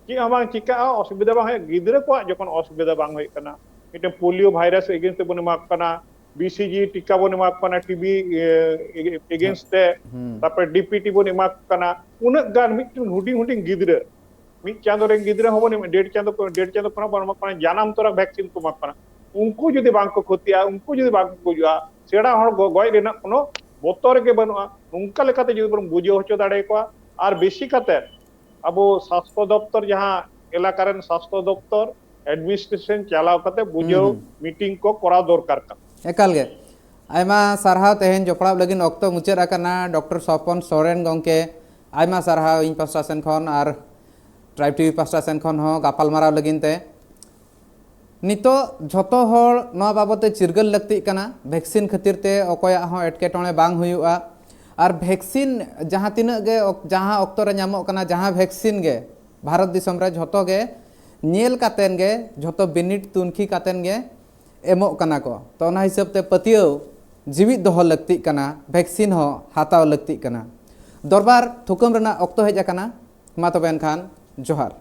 ᱪᱮᱫ ᱦᱚᱸ ᱵᱟᱝ ᱪᱤᱠᱟᱹᱜᱼᱟ, ᱚᱥᱩᱵᱤᱫᱷᱟ ᱵᱟᱝ ᱦᱩᱭᱩᱜᱼᱟ᱾ ᱜᱤᱫᱽᱨᱟᱹ ᱠᱚᱣᱟᱜ ᱡᱚᱠᱷᱚᱱ ᱚᱥᱩᱵᱤᱫᱷᱟ ᱵᱟᱝ ᱦᱩᱭᱩᱜ ᱠᱟᱱᱟ, ᱢᱤᱫᱴᱮᱱ ᱯᱳᱞᱤᱭᱳ ᱵᱷᱟᱭᱨᱟᱥ ᱮᱜᱮᱱᱥᱴ ᱛᱮᱵᱚᱱ ᱮᱢᱟ ᱠᱚ ᱠᱟᱱᱟ, ᱵᱤᱥᱤᱡᱤ ᱴᱤᱠᱟ ᱵᱚᱱ ᱮᱢᱟ ᱠᱚ ᱠᱟᱱᱟ, ᱴᱤᱵᱤ ᱮᱜᱮᱱᱥᱴ ᱛᱮ, ᱦᱩᱸ᱾ ᱛᱟᱨᱯᱚᱨᱮ ᱰᱤᱯᱤᱴᱤ ᱵᱚᱱ ᱮᱢᱟ ᱠᱚ ᱠᱟᱱᱟ, ᱩᱱᱟᱹᱜ ᱜᱟᱱ ᱢᱤᱫᱴᱮᱱ ᱦᱩᱰᱤᱧ ᱦᱩᱰᱤᱧ ᱜᱤᱫᱽᱨᱟᱹ ᱢᱤᱫ ᱪᱟᱸᱫᱳ ᱨᱮᱱ ᱜᱤᱫᱽᱨᱟᱹ ᱦᱚᱸᱵᱚᱱ ᱮᱢ- ᱰᱮᱲ ᱪᱟᱸᱫᱳ ᱠᱚ- ᱰᱮᱲ ᱪᱟᱸᱫᱳ ᱠᱷᱚᱱᱟᱜ ᱵᱚᱱ ᱮᱢᱟ ᱠᱚ ᱠᱟᱱᱟ, ᱡᱟᱱᱟᱢ ᱛᱚᱨᱟ ᱵᱷᱮᱠᱥᱤᱱ ᱠᱚ ᱮᱢᱟ ᱠᱚ ᱠᱟᱱᱟ᱾ ᱩᱱᱠᱩ ᱡᱩᱫᱤ ᱵᱟᱝ ᱠᱚ ᱠᱷᱚᱛᱤᱜᱼᱟ, ᱩᱱᱠᱩ ᱡᱩᱫᱤ ᱵᱟᱝ ᱠᱚ ᱜᱩᱡᱩᱜᱼᱟ, ᱥᱮᱬᱟ ᱦᱚᱲ ᱜᱚ- ᱜᱚᱡ ᱨᱮᱱᱟᱜ ᱠᱳᱱᱳ ᱵᱚᱛᱚᱨ ᱜᱮ ᱵᱟᱹᱱᱩᱜᱼᱟ᱾ ᱱᱚᱝᱠᱟ ᱞᱮᱠᱟᱛᱮ ᱡᱩᱫᱤ ᱵᱚᱱ ᱵᱩᱡᱷᱟᱹᱣ ᱦᱚᱪᱚ ᱫᱟᱲᱮᱭᱟᱠᱚᱣᱟ, ᱟᱨ ᱵᱮᱥᱤ ᱠᱟᱛᱮ ᱟᱵᱚ ᱥᱟᱥᱛᱷᱚ ᱫᱚᱯᱛᱚᱨ, ᱡᱟᱦᱟᱸ ᱮᱞᱟᱠᱟ ᱨᱮᱱ ᱥᱟᱥᱛᱷᱚ ᱫᱚᱯᱛᱚᱨ ᱮᱰᱢᱤᱱᱤᱥᱴᱨᱮᱥᱚᱱ ᱪᱟᱞᱟᱣ ᱠᱟᱛᱮ ᱵᱩᱡᱷᱟᱹᱣ ᱦᱩᱸ, ᱦᱩᱸ᱾ ᱢᱤᱴᱤᱝ ᱠᱚ ᱠᱚᱨᱟᱣ ᱫᱚᱨᱠᱟᱨ ᱠᱟᱱᱟ᱾ ᱮᱠᱟᱞ ᱜᱮ᱾ ᱟᱭᱢᱟ ᱥᱟᱨᱦᱟᱣ, ᱛᱮᱦᱮᱧ ᱡᱚᱯᱲᱟᱣ ᱞᱟᱹᱜᱤᱫ ᱚᱠᱛᱚ ᱢᱩᱪᱟᱹᱫ ᱟᱠᱟᱱᱟ ᱰᱚᱠᱴᱚᱨ ᱥᱚᱯᱚᱱ ᱥᱚᱨᱮᱱ ᱜᱚᱢᱠᱮ᱾ ᱟᱭᱢᱟ ᱥᱟᱨᱦᱟᱣ ᱤᱧ ᱯᱟᱥᱴᱟ ᱥᱮᱱ ᱠᱷᱚᱱ ᱟᱨ ᱴᱨᱟᱭᱤᱵᱽ ᱴᱤᱵᱷᱤ ᱯᱟᱥᱴᱟ ᱥᱮᱱ ᱠᱷᱚᱱ ᱦᱚᱸ ᱜᱟᱯᱟᱞᱢᱟᱨᱟᱣ ᱞᱟᱹᱜᱤᱫ ᱛᱮ᱾ ᱱᱤᱛᱚᱜ ᱡᱷᱚᱛᱚ ᱦᱚᱲ ᱱᱚᱣᱟ ᱵᱟᱵᱚᱫ ᱛᱮ ᱪᱤᱨᱜᱟᱹᱞ ᱞᱟᱹᱠᱛᱤᱜ ᱠᱟᱱᱟ᱾ ᱵᱷᱮᱠᱥᱤᱱ ᱠᱷᱟᱹᱛᱤᱨ ᱛᱮ ᱚᱠᱚᱭᱟᱜ ᱦᱚᱸ ᱮᱴᱠᱮᱴᱚᱬᱮ ᱵᱟᱝ ᱦᱩᱭᱩᱜᱼᱟ᱾ ᱟᱨ ᱵᱷᱮᱠᱥᱤᱱ ᱡᱟᱦᱟᱸ ᱛᱤᱱᱟᱹᱜ ᱜᱮ ᱚᱠ- ᱡᱟᱦᱟᱸ ᱚᱠᱛᱚ ᱨᱮ ᱧᱟᱢᱚᱜ ᱠᱟᱱᱟ, ᱡᱟᱦᱟᱸ ᱵᱷᱮᱠᱥᱤᱱ ᱜᱮ ᱵᱷᱟᱨᱚᱛ ᱫᱤᱥᱚᱢ ᱨᱮ ᱡᱷᱚᱛᱚ ᱜᱮ ᱧᱮᱞ ᱠᱟᱛᱮᱱ ᱜᱮ, ᱡᱷᱚᱛᱚ ᱵᱤᱱᱤᱰ ᱛᱩᱱᱠᱷᱤ ᱠᱟᱛᱮᱱ ᱜᱮ ᱮᱢᱚᱜ ᱠᱟᱱᱟ ᱠᱚ᱾ ᱛᱚ ᱚᱱᱟ ᱦᱤᱥᱟᱹᱵ ᱛᱮ ᱯᱟᱹᱛᱭᱟᱹᱣ ᱡᱤᱣᱤᱫ ᱫᱚᱦᱚ ᱞᱟᱹᱠᱛᱤᱜ ᱠᱟᱱᱟ, ᱵᱷᱮᱠᱥᱤᱱ ᱦᱚᱸ ᱦᱟᱛᱟᱣ ᱞᱟᱹᱠᱛᱤᱜ ᱠᱟᱱᱟ᱾ ᱫᱚᱨᱵᱟᱨ ᱛᱷᱩᱠᱟᱹᱢ ᱨᱮᱱᱟᱜ ᱚᱠᱛᱚ ᱦᱮᱡ ᱟᱠᱟᱱᱟ᱾ ᱢᱟ ᱛᱚᱵᱮ ᱮᱱᱠᱷᱟᱱ ᱡᱚᱦᱟᱨ᱾